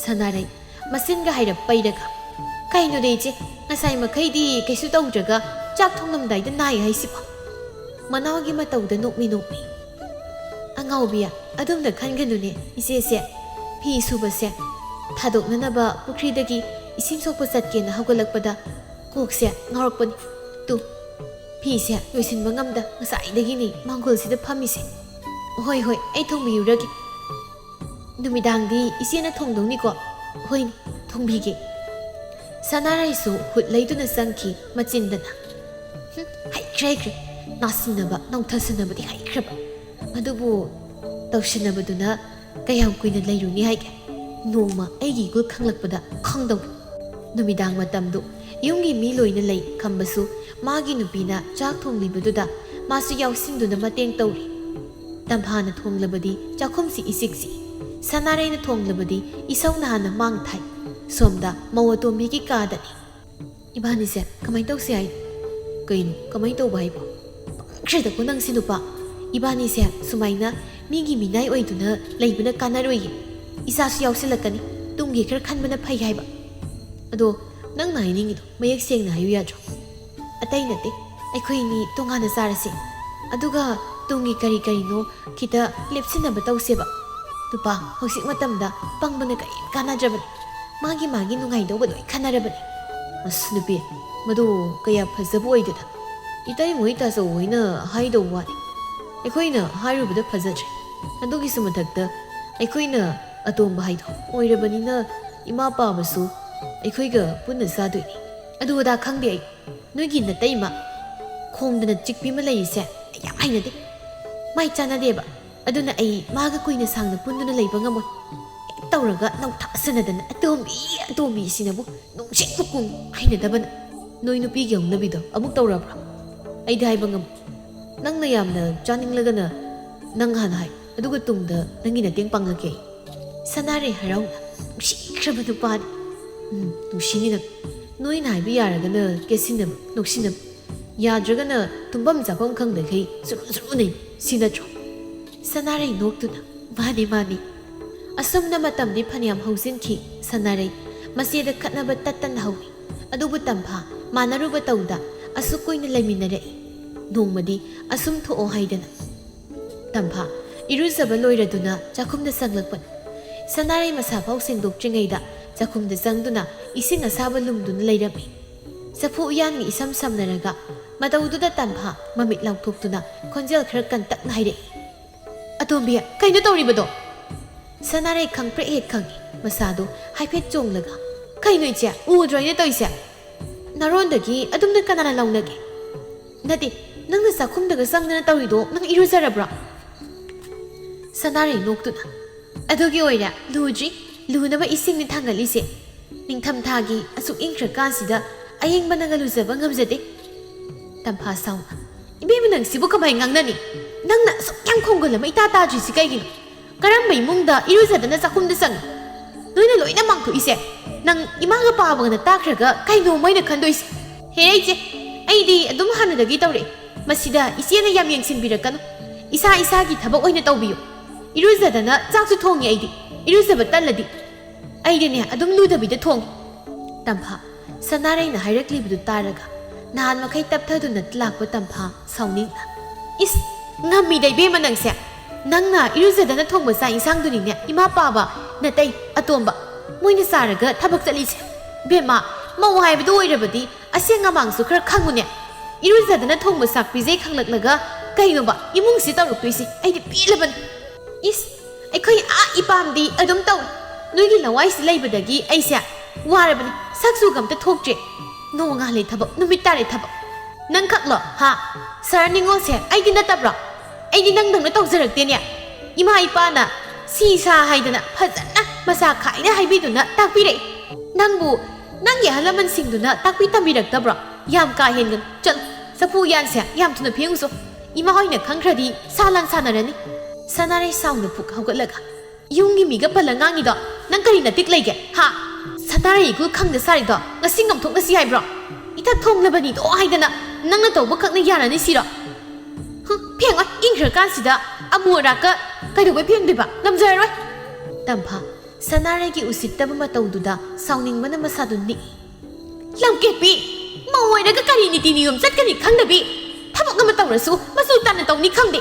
ꯁꯅꯥꯔꯩ ꯃꯆꯤꯟꯒ ꯍꯥꯏꯔꯞ ꯄꯩꯔꯒ, "ꯀꯩꯅꯣꯗ ꯏꯆꯦ, ꯉꯁꯥꯏ ꯃꯈꯩꯗꯤ ꯀꯩꯁꯨ ꯇꯧꯗ꯭ꯔꯒ ꯆꯥꯛ ꯊꯣꯡꯂꯝꯗꯥꯏꯗ ꯅꯥꯏ ꯍꯥꯏꯁꯤꯕꯣ?" ꯃꯅꯥꯎꯒꯤ ꯃꯇꯧꯗ ꯅꯣꯛꯃꯤ ꯅꯣꯛꯃꯤ꯫ "ꯑꯉꯥꯎꯕꯤ, ꯑꯗꯨꯝꯅ ꯈꯟꯒꯅꯨꯅꯦ ꯏꯆꯦꯁꯦ꯫ ꯐꯤ ꯁꯨꯕꯁꯦ ꯊꯥꯗꯣꯛꯅꯅꯕ ꯄꯨꯈ꯭ꯔꯤꯗꯒꯤ ꯏꯁꯤꯡ ꯁꯣꯛꯄ ꯆꯠꯀꯦꯅ ꯍꯧꯒꯠꯂꯛꯄꯗ ꯀꯣꯛꯁꯦ ꯉꯥꯎꯔꯛꯄꯅꯤ꯫ ꯇꯨ, ꯐꯤꯁꯦ ꯂꯣꯏꯁꯤꯟꯕ ꯉꯝꯗ ꯉꯁꯥꯏꯗꯒꯤꯅꯤ ꯃꯥꯡꯒꯣꯜꯁꯤꯗ ꯐꯝꯃꯤꯁꯦ꯫ ꯍꯣꯏ, ꯍꯣꯏ, ꯑꯩ ꯊꯣꯡꯕꯤꯔꯨꯔꯒꯦ꯫ ꯅꯨꯃꯤꯗꯥꯡꯗꯤ ꯏꯆꯦꯅ ꯊꯣꯡꯗꯧꯅꯤꯀꯣ?" "ꯍꯣꯏꯅꯦ, ꯊꯣꯡꯕꯤꯒꯦ꯫" ꯁꯅꯥꯔꯩꯁꯨ ꯍꯨꯠ ꯂꯩꯗꯨꯅ ꯆꯪꯈꯤ ꯃꯆꯤꯟꯗꯅ꯫ "ꯍꯨꯝ, ꯍꯩꯈ꯭ꯔꯦ, ꯍꯩꯈ꯭ꯔꯦ꯫ ꯅꯥꯁꯤꯟꯅꯕ, ꯅꯧꯊꯁꯤꯟꯅꯕꯗꯤ ꯍꯩꯈ꯭ꯔꯕ꯫ ꯑꯗꯨꯕꯨ ꯇꯧꯁꯤꯟꯅꯕꯗꯨꯅ ꯀꯌꯥꯝ ꯀꯨꯏꯅ ꯂꯩꯔꯨꯅꯤ ꯍꯥꯏꯒꯦ? ꯅꯣꯡꯃ ꯑꯩꯒꯤ ꯏꯒꯨꯜ ꯈꯪꯂꯛꯄꯗ ꯈꯪꯗꯧ꯫" ꯅꯨꯃꯤꯗꯥꯡ ꯃꯇꯝꯗꯨ ꯌꯨꯝꯒꯤ ꯃꯤ ꯂꯣꯏꯅ ꯂꯩ ꯈꯝꯕꯁꯨ ꯃꯥꯒꯤ ꯅꯨꯄꯤꯅ ꯆꯥꯛ ꯊꯣꯡꯂꯤꯕꯗꯨꯗ ꯃꯥꯁꯨ ꯌꯥꯎꯁꯤꯟꯗꯨꯅ ꯃꯇꯦꯡ ꯇꯧꯔꯤ꯫ ꯇꯝꯐꯥꯅ ꯊꯣꯡꯂꯕꯗꯤ ꯆꯥꯛꯈꯨꯝꯁꯤ ꯏꯆꯤꯛ ꯆꯤꯛꯏ꯫ ꯁꯅꯥꯔꯩꯅ ꯊꯣꯡꯂꯕꯗꯤ ꯏꯁꯧꯅ ꯍꯥꯟꯅ ꯃꯥꯡ ꯊꯥꯏ꯫ ꯁꯣꯝꯗ ꯃꯧ ꯑꯇꯣꯝꯕꯤꯒꯤ ꯀꯥꯗꯅꯤ꯫ "ꯏꯕꯥꯅꯤꯁꯦ ꯀꯃꯥꯏꯅ ꯇꯧꯁꯦ ꯍꯥꯏꯅꯣ?" "ꯀꯩꯅꯣ, ꯀꯃꯥꯏꯅ ꯇꯧꯕ ꯍꯥꯏꯕꯣ?" "ꯄꯪꯈ꯭ꯔꯦꯗꯀꯣ ꯅꯪꯁꯤ ꯅꯨꯄꯥ꯫ ꯏꯕꯥꯅꯤꯁꯦ ꯁꯨꯃꯥꯏꯅ ꯃꯤꯒꯤ ꯃꯤꯅꯥꯏ ꯑꯣꯏꯗꯨꯅ ꯂꯩꯕꯅ ꯀꯥꯟꯅꯔꯣꯏꯌꯦ꯫ ꯏꯆꯥꯁꯨ ꯌꯥꯎꯁꯤꯜꯂꯛꯀꯅꯤ꯫ ꯇꯨꯡꯒꯤ ꯈꯔ ꯈꯟꯕꯅ ꯐꯩ ꯍꯥꯏꯕ꯫ ꯑꯗꯣ ꯅꯪꯅ ꯍꯥꯏꯅꯤꯡꯉꯤꯗꯣ ꯃꯌꯦꯛ ꯁꯦꯡꯅ ꯍꯥꯏꯌꯨ ꯌꯥꯗ꯭ꯔꯣ?" "ꯑꯇꯩ ꯅꯠꯇꯦ, ꯑꯩꯈꯣꯏ ꯑꯅꯤ ꯇꯣꯉꯥꯟꯅ ꯆꯥꯔꯁꯦ꯫ ꯑꯗꯨꯒ ꯇꯨꯡꯒꯤ ꯀꯔꯤ ꯀꯔꯤꯅꯣ ꯈꯤꯇ ꯂꯦꯞꯁꯤꯟꯅꯕ ꯇꯧꯁꯦꯕ꯫ ꯅꯨꯄꯥ, ꯍꯧꯖꯤꯛ ꯃꯇꯝꯗ ꯄꯪꯕꯅ ꯀꯔꯤꯝ ꯀꯥꯟꯅꯗ꯭ꯔꯕꯅꯤ꯫ ꯃꯥꯒꯤ ꯃꯥꯒꯤ ꯅꯨꯡꯉꯥꯏꯗꯧꯕ ꯂꯣꯏ ꯈꯟꯅꯔꯕꯅꯤ꯫ ꯑꯁ ꯅꯨꯄꯤ, ꯃꯗꯨ ꯀꯌꯥ ꯐꯖꯕ ꯑꯣꯏꯗꯦꯗ꯫ ꯏꯇꯩꯃ ꯍꯣꯏ ꯇꯥꯆꯧ ꯍꯣꯏꯅ ꯍꯥꯏꯗꯧ ꯋꯥꯅꯤ꯫ ꯑꯩꯈꯣꯏꯅ ꯍꯥꯏꯔꯨꯕꯗ ꯐꯖꯗ꯭ꯔꯦ꯫ ꯑꯗꯨꯒꯤꯁꯨ ꯃꯊꯛꯇ ꯑꯩꯈꯣꯏꯅ ꯑꯇꯣꯝꯕ ꯍꯥꯏꯗꯣ ꯑꯣꯏꯔꯕꯅꯤꯅ ꯏꯃꯥ ꯄꯥꯕꯁꯨ ꯑꯩꯈꯣꯏꯒ ꯄꯨꯟꯅ ꯆꯥꯗꯣꯏꯅꯤ꯫ ꯑꯗꯨ ꯑꯗꯥ ꯈꯪꯗꯦ ꯑꯩ꯫ ꯅꯣꯏꯒꯤ ꯅꯇꯩꯃ ꯈꯣꯡꯗꯅ ꯆꯤꯛꯄꯤ ꯑꯃ ꯂꯩꯔꯤꯁꯦ ꯑꯩ ꯌꯥꯝ ꯍꯩꯅꯗꯦ꯫ ꯃꯥꯏ ꯆꯥꯟꯅꯗꯦꯕ꯫ ꯑꯗꯨꯅ ꯑꯩ ꯃꯥꯒ ꯀꯨꯏꯅ ꯁꯥꯡꯅ ꯄꯨꯟꯗꯨꯅ ꯂꯩꯕ ꯉꯝꯃꯣꯏ꯫ ꯍꯦꯛ ꯇꯧꯔꯒ ꯅꯧꯊꯥꯁꯟꯅꯗꯅ "ꯑꯇꯣꯝꯕꯤ, ꯑꯇꯣꯝꯕꯤ" ꯁꯤꯅꯕꯨ ꯅꯨꯡꯁꯤꯠꯄꯨ ꯀꯨꯡ ꯍꯩꯅꯗꯕꯅ꯫ ꯅꯣꯏ ꯅꯨꯄꯤꯒꯤ ꯍꯧꯅꯕꯤꯗꯣ ꯑꯃꯨꯛ ꯇꯧꯔꯕ꯭ꯔꯣ? ꯑꯩꯗꯤ ꯍꯥꯏꯕ ꯉꯝꯃꯣꯏ꯫ ꯅꯪꯅ ꯌꯥꯝꯅ ꯆꯥꯅꯤꯡꯂꯒꯅ ꯅꯪ ꯍꯥꯟꯅ ꯍꯥꯏ, ꯑꯗꯨꯒ ꯇꯨꯡꯗ ꯅꯪꯒꯤ ꯅꯇꯦꯡ ꯄꯥꯡꯂꯛꯀꯦ ꯑꯩ꯫ ꯁꯅꯥꯔꯩ ꯍꯔꯥꯎꯅ "ꯅꯨꯡꯁꯤꯈ꯭ꯔꯕ ꯅꯨꯄꯥꯅꯤ꯫ ꯎꯝ, ꯅꯨꯡꯁꯤꯅꯤ ꯅꯪ꯫ ꯅꯣꯏꯅ ꯍꯥꯏꯕ ꯌꯥꯔꯒꯅ ꯀꯦꯠꯁꯤꯟꯅꯕ, ꯅꯣꯛꯁꯤꯟꯅꯕ, ꯌꯥꯗ꯭ꯔꯒꯅ ꯇꯨꯝꯐꯝ ꯆꯥꯐꯝ ꯈꯪꯗꯈꯩ ꯆꯨꯔꯨ ꯆꯨꯔꯨ ꯅꯩ, ꯁꯤ ꯅꯠꯇ꯭ꯔꯣ?" ꯁꯅꯥꯔꯩ ꯅꯣꯛꯇꯨꯅ "ꯃꯥꯅꯤ, ꯃꯥꯅꯤ꯫" ꯑꯁꯨꯝꯅ ꯃꯇꯝꯗꯤ ꯐꯅꯌꯥꯝ ꯍꯧꯖꯤꯟꯈꯤ꯫ ꯁꯅꯥꯔꯩ ꯃꯆꯦꯗ ꯈꯠꯅꯕ ꯇꯠꯇꯅ ꯍꯧꯏ꯫ ꯑꯗꯨꯕꯨ ꯇꯝꯐꯥ ꯃꯥꯟꯅꯔꯨꯕ ꯇꯧꯗ ꯑꯁꯨꯛ ꯀꯨꯏꯅ ꯂꯩꯃꯤꯟꯅꯔꯛꯏ꯫ ꯅꯣꯡꯃꯗꯤ ꯑꯁꯨꯝ ꯊꯣꯛꯑꯣ ꯍꯥꯏꯗꯅ ꯇꯝꯐꯥ ꯏꯔꯨꯖꯕ ꯂꯣꯏꯔꯗꯨꯅ ꯆꯥꯛꯈꯨꯝꯗ ꯆꯪꯂꯛꯄꯅꯤ꯫ ꯁꯅꯥꯔꯩ ꯃꯁꯥꯐꯥꯎ ꯁꯦꯡꯗꯣꯛꯇ꯭ꯔꯤꯉꯩꯗ ꯆꯥꯛꯈꯨꯝꯗ ꯆꯪꯗꯨꯅ ꯏꯁꯤꯡ ꯑꯁꯥꯕ ꯂꯨꯝꯗꯨꯅ ꯂꯩꯔꯝꯃꯤ꯫ ꯆꯐꯨ ꯎꯌꯥꯟꯒ ꯏꯁꯝ ꯁꯝꯅꯔꯒ ꯃꯇꯧꯗꯨꯗ ꯇꯝꯐꯥ ꯃꯃꯤꯠ ꯂꯥꯎꯊꯣꯛꯇꯨꯅ ꯈꯣꯟꯖꯦꯜ ꯈꯔ ꯀꯟꯇꯛꯅ ꯍꯥꯏꯔꯛꯏ, "ꯑꯇꯣꯝꯕꯤ, ꯀꯩꯅꯣ ꯇꯧꯔꯤꯕꯗꯣ?" ꯁꯅꯥꯔꯩ ꯈꯪꯄ꯭ꯔꯦꯛ ꯍꯦꯛ ꯈꯪꯉꯤ꯫ ꯃꯁꯥꯗꯣ ꯍꯥꯏꯐꯦꯠ ꯆꯣꯡꯂꯒ, "ꯀꯩꯅꯣ ꯏꯆꯦ, ꯎꯗ꯭ꯔꯣ ꯑꯩꯅ ꯇꯧꯔꯤꯁꯦ? ꯅꯔꯣꯟꯗꯒꯤ ꯑꯗꯨꯝꯅ ꯀꯅꯥꯅ ꯂꯧꯅꯒꯦ? ꯅꯠꯇꯦ, ꯅꯪꯅ ꯆꯥꯛꯈꯨꯝꯗꯒ ꯆꯪꯗꯅ ꯇꯧꯔꯤꯗꯣ ꯅꯪ ꯏꯔꯨꯖꯔꯕ꯭ꯔꯣ?" ꯁꯅꯥꯔꯩ ꯅꯣꯛꯇꯨꯅ, "ꯑꯗꯨꯒꯤ ꯑꯣꯏꯔꯦ ꯂꯨꯗ꯭ꯔꯤ, ꯂꯨꯅꯕ ꯏꯁꯤꯡꯅꯤ ꯊꯥꯡꯒꯠꯂꯤꯁꯦ꯫ ꯅꯤꯡꯊꯝꯊꯥꯒꯤ ꯑꯁꯨꯛ ꯏꯪꯈ꯭ꯔꯀꯥꯟꯁꯤꯗ ꯑꯌꯤꯡꯕꯅꯒ ꯂꯨꯖꯕ ꯉꯝꯖꯗꯦ꯫" ꯇꯝꯐꯥ ꯁꯥꯎꯅ, "ꯏꯕꯦꯝꯃ, ꯅꯪꯁꯤꯕꯨ ꯀꯃꯥꯏ ꯉꯥꯡꯅꯅꯤ? ꯅꯪꯅ ꯑꯁꯨꯛ ꯌꯥꯝ ꯈꯣꯡꯒꯨꯜ ꯑꯃ ꯏꯇꯥ ꯇꯥꯗ꯭ꯔꯤꯁꯤ ꯀꯩꯒꯤꯅꯣ? ꯀꯔꯝꯕ ꯏꯃꯨꯡꯗ ꯏꯔꯨꯖꯗꯅ ꯆꯥꯛꯈꯨꯝꯗ ꯆꯪꯉꯤ? ꯅꯣꯏꯅ ꯂꯣꯏꯅ ꯃꯥꯡꯊꯣꯛꯏꯁꯦ꯫ ꯅꯪ ꯏꯃꯥꯒ ꯄꯥꯕꯒꯅ ꯇꯥꯈ꯭ꯔꯒ ꯀꯩꯅꯣ ꯃꯣꯏꯅ ꯈꯟꯗꯣꯏꯁꯦ?" "ꯍꯦ ꯏꯆꯦ, ꯑꯩꯗꯤ ꯑꯗꯨꯝ ꯍꯥꯟꯅꯗꯒꯤ ꯇꯧꯔꯛꯑꯦ꯫ ꯃꯁꯤꯗ ꯏꯆꯦꯅ ꯌꯥꯝ ꯌꯦꯡꯁꯤꯟꯕꯤꯔꯛꯀꯅꯨ꯫ ꯏꯁꯥ ꯏꯁꯥꯒꯤ ꯊꯕꯛ ꯑꯣꯏꯅ ꯇꯧꯕꯤꯌꯨ꯫ ꯏꯔꯨꯖꯗꯅ ꯆꯥꯛꯁꯨ ꯊꯣꯡꯉꯤ ꯑꯩꯗꯤ꯫ ꯏꯔꯨꯖꯕ ꯇꯜꯂꯗꯤ ꯑꯩꯗꯤꯅꯦ ꯑꯗꯨꯝ ꯂꯨꯗꯕꯤꯗ ꯊꯣꯡꯉꯤ꯫" ꯇꯝꯐꯥ ꯁꯅꯥꯔꯩꯅ ꯍꯥꯏꯔꯛꯂꯤꯕꯗꯨ ꯇꯥꯔꯒ ꯅꯍꯥꯟ ꯃꯈꯩ ꯇꯞꯊꯗꯨꯅ ꯂꯥꯛꯄ ꯇꯝꯐꯥ ꯁꯥꯎꯅꯤꯡꯅ, "ꯏꯁ, ꯉꯝꯃꯤꯗ ꯏꯕꯦꯝꯃ ꯅꯪꯁꯦ꯫ ꯅꯪꯅ ꯏꯔꯨꯖꯗꯅ ꯊꯣꯡꯕ ꯆꯥꯛ ꯏꯟꯁꯥꯡꯗꯨꯅꯤꯅꯦ ꯏꯃꯥ ꯄꯥꯕ, ꯅꯇꯩ, ꯑꯇꯣꯝꯕ ꯃꯣꯏꯅ ꯆꯥꯔꯒ ꯊꯕꯛ ꯆꯠꯂꯤꯁꯦ꯫ ꯕꯦꯝꯃ, ꯃꯧ ꯍꯥꯏꯕꯗꯨ ꯑꯣꯏꯔꯕꯗꯤ ꯑꯁꯦꯡ ꯑꯃꯥꯡꯁꯨ ꯈꯔ ꯈꯪꯉꯨꯅꯦ꯫ ꯏꯔꯨꯖꯗꯅ ꯊꯣꯡꯕ ꯆꯥꯛ ꯄꯤꯖꯩ ꯈꯪꯂꯛꯂꯒ ꯀꯩꯅꯣꯕ ꯏꯃꯨꯡꯁꯤ ꯇꯧꯔꯛꯇꯣꯏꯁꯦ? ꯑꯩꯗꯤ ꯄꯦꯜꯂꯕꯅꯤ꯫ ꯏꯁ, ꯑꯩꯈꯣꯏ ꯑꯥ ꯏꯄꯥꯝꯗꯤ ꯑꯗꯨꯝ ꯇꯧꯏ꯫ ꯅꯣꯏꯒꯤ ꯂꯋꯥꯏꯁꯤ ꯂꯩꯕꯗꯒꯤ ꯑꯩꯁꯦ ꯋꯥꯔꯕꯅꯤ꯫ ꯁꯛ ꯆꯨꯒ ꯑꯝꯇ ꯊꯣꯛꯇ꯭ꯔꯦ꯫ ꯅꯣꯡꯉꯥꯜꯂꯦ ꯊꯕꯛ, ꯅꯨꯃꯤꯠ ꯇꯥꯔꯦ ꯊꯕꯛ꯫ ꯅꯪ ꯈꯛꯂꯣ ꯍꯥ? ꯁꯥꯔ ꯅꯤꯉꯣꯜꯁꯦ ꯑꯩꯗꯤ ꯅꯠꯇꯕ꯭ꯔꯣ? ꯑꯩꯗꯤ ꯅꯪꯗꯧꯅ ꯇꯧꯖꯔꯛꯇꯦꯅꯦ꯫ ꯏꯃꯥ ꯏꯄꯥꯅ ꯁꯤ ꯁꯥ ꯍꯥꯏꯗꯅ ꯐꯖꯅ ꯃꯆꯥ ꯈꯥꯏꯅ ꯍꯥꯏꯕꯤꯗꯨꯅ ꯇꯥꯛꯄꯤꯔꯛꯏ꯫ ꯅꯪꯕꯨ ꯅꯪꯒꯤ ꯑꯍꯜ ꯂꯃꯟꯁꯤꯡꯗꯨꯅ ꯇꯥꯛꯄꯤ ꯇꯝꯕꯤꯔꯛꯇꯕ꯭ꯔꯣ? ꯌꯥꯝ ꯀꯥ ꯍꯦꯟꯒꯅꯨ꯫ ꯆꯠꯂꯨ, ꯆꯐꯨ ꯎꯌꯥꯟꯁꯦ ꯌꯥꯝ ꯊꯨꯅ ꯐꯦꯡꯉꯨꯆꯣ꯫ ꯏꯃꯥ ꯍꯣꯏꯅ ꯈꯪꯈ꯭ꯔꯗꯤ ꯁꯥ ꯂꯥꯟ ꯁꯥꯟꯅꯔꯅꯤ꯫ ꯁꯅꯥꯔꯩ ꯁꯥꯎꯅ ꯐꯨꯛ ꯍꯧꯒꯠꯂꯒ ꯌꯨꯝꯒꯤ ꯃꯤꯒ ꯄꯜꯂ ꯉꯥꯡꯉꯤꯗꯣ ꯅꯪ ꯀꯔꯤ ꯅꯇꯤꯛ ꯂꯩꯒꯦ ꯍꯥ? ꯁꯅꯥꯔꯩ ꯏꯒꯨ ꯈꯪꯗ ꯁꯥꯔꯤꯗꯣ ꯉꯁꯤ ꯉꯝꯊꯣꯛꯅꯁꯤ ꯍꯥꯏꯕ꯭ꯔꯣ? ꯏꯊꯛ ꯊꯣꯡꯂꯕꯅꯤꯗꯣ ꯍꯥꯏꯗꯅ ꯅꯪꯅ ꯇꯧꯕ ꯈꯛꯅ ꯌꯥꯔꯅꯤ ꯁꯤꯔꯣ? ꯍꯨꯝ, ꯐꯦꯡꯉꯣꯏ, ꯏꯪꯈ꯭ꯔꯀꯥꯟꯁꯤꯗ ꯑꯃꯨ ꯑꯔꯥꯛꯀ ꯀꯩꯗꯧꯕꯩ ꯐꯦꯡꯗꯣꯏꯕ? ꯉꯝꯖꯔꯔꯣꯏ꯫ ꯇꯝꯐꯥ ꯁꯅꯥꯔꯩꯒꯤ ꯎꯁꯤꯠꯇꯕ ꯃꯇꯧꯗꯨꯗ ꯁꯥꯎꯅꯤꯡꯕꯅ ꯃꯁꯥꯗꯨ ꯅꯤꯛꯏ꯫ ꯂꯝꯀꯦꯠꯄꯤ! ꯃꯧ ꯑꯣꯏꯔꯒ ꯀꯔꯤ ꯅꯤꯇꯤ ꯅꯤꯌꯣꯝ ꯆꯠꯀꯅꯤ ꯈꯪꯗꯕꯤ! ꯊꯕꯛ ꯑꯃ ꯇꯧꯔꯁꯨ ꯃꯆꯨ ꯇꯥꯅ ꯇꯧꯅꯤ ꯈꯪꯗꯦ꯫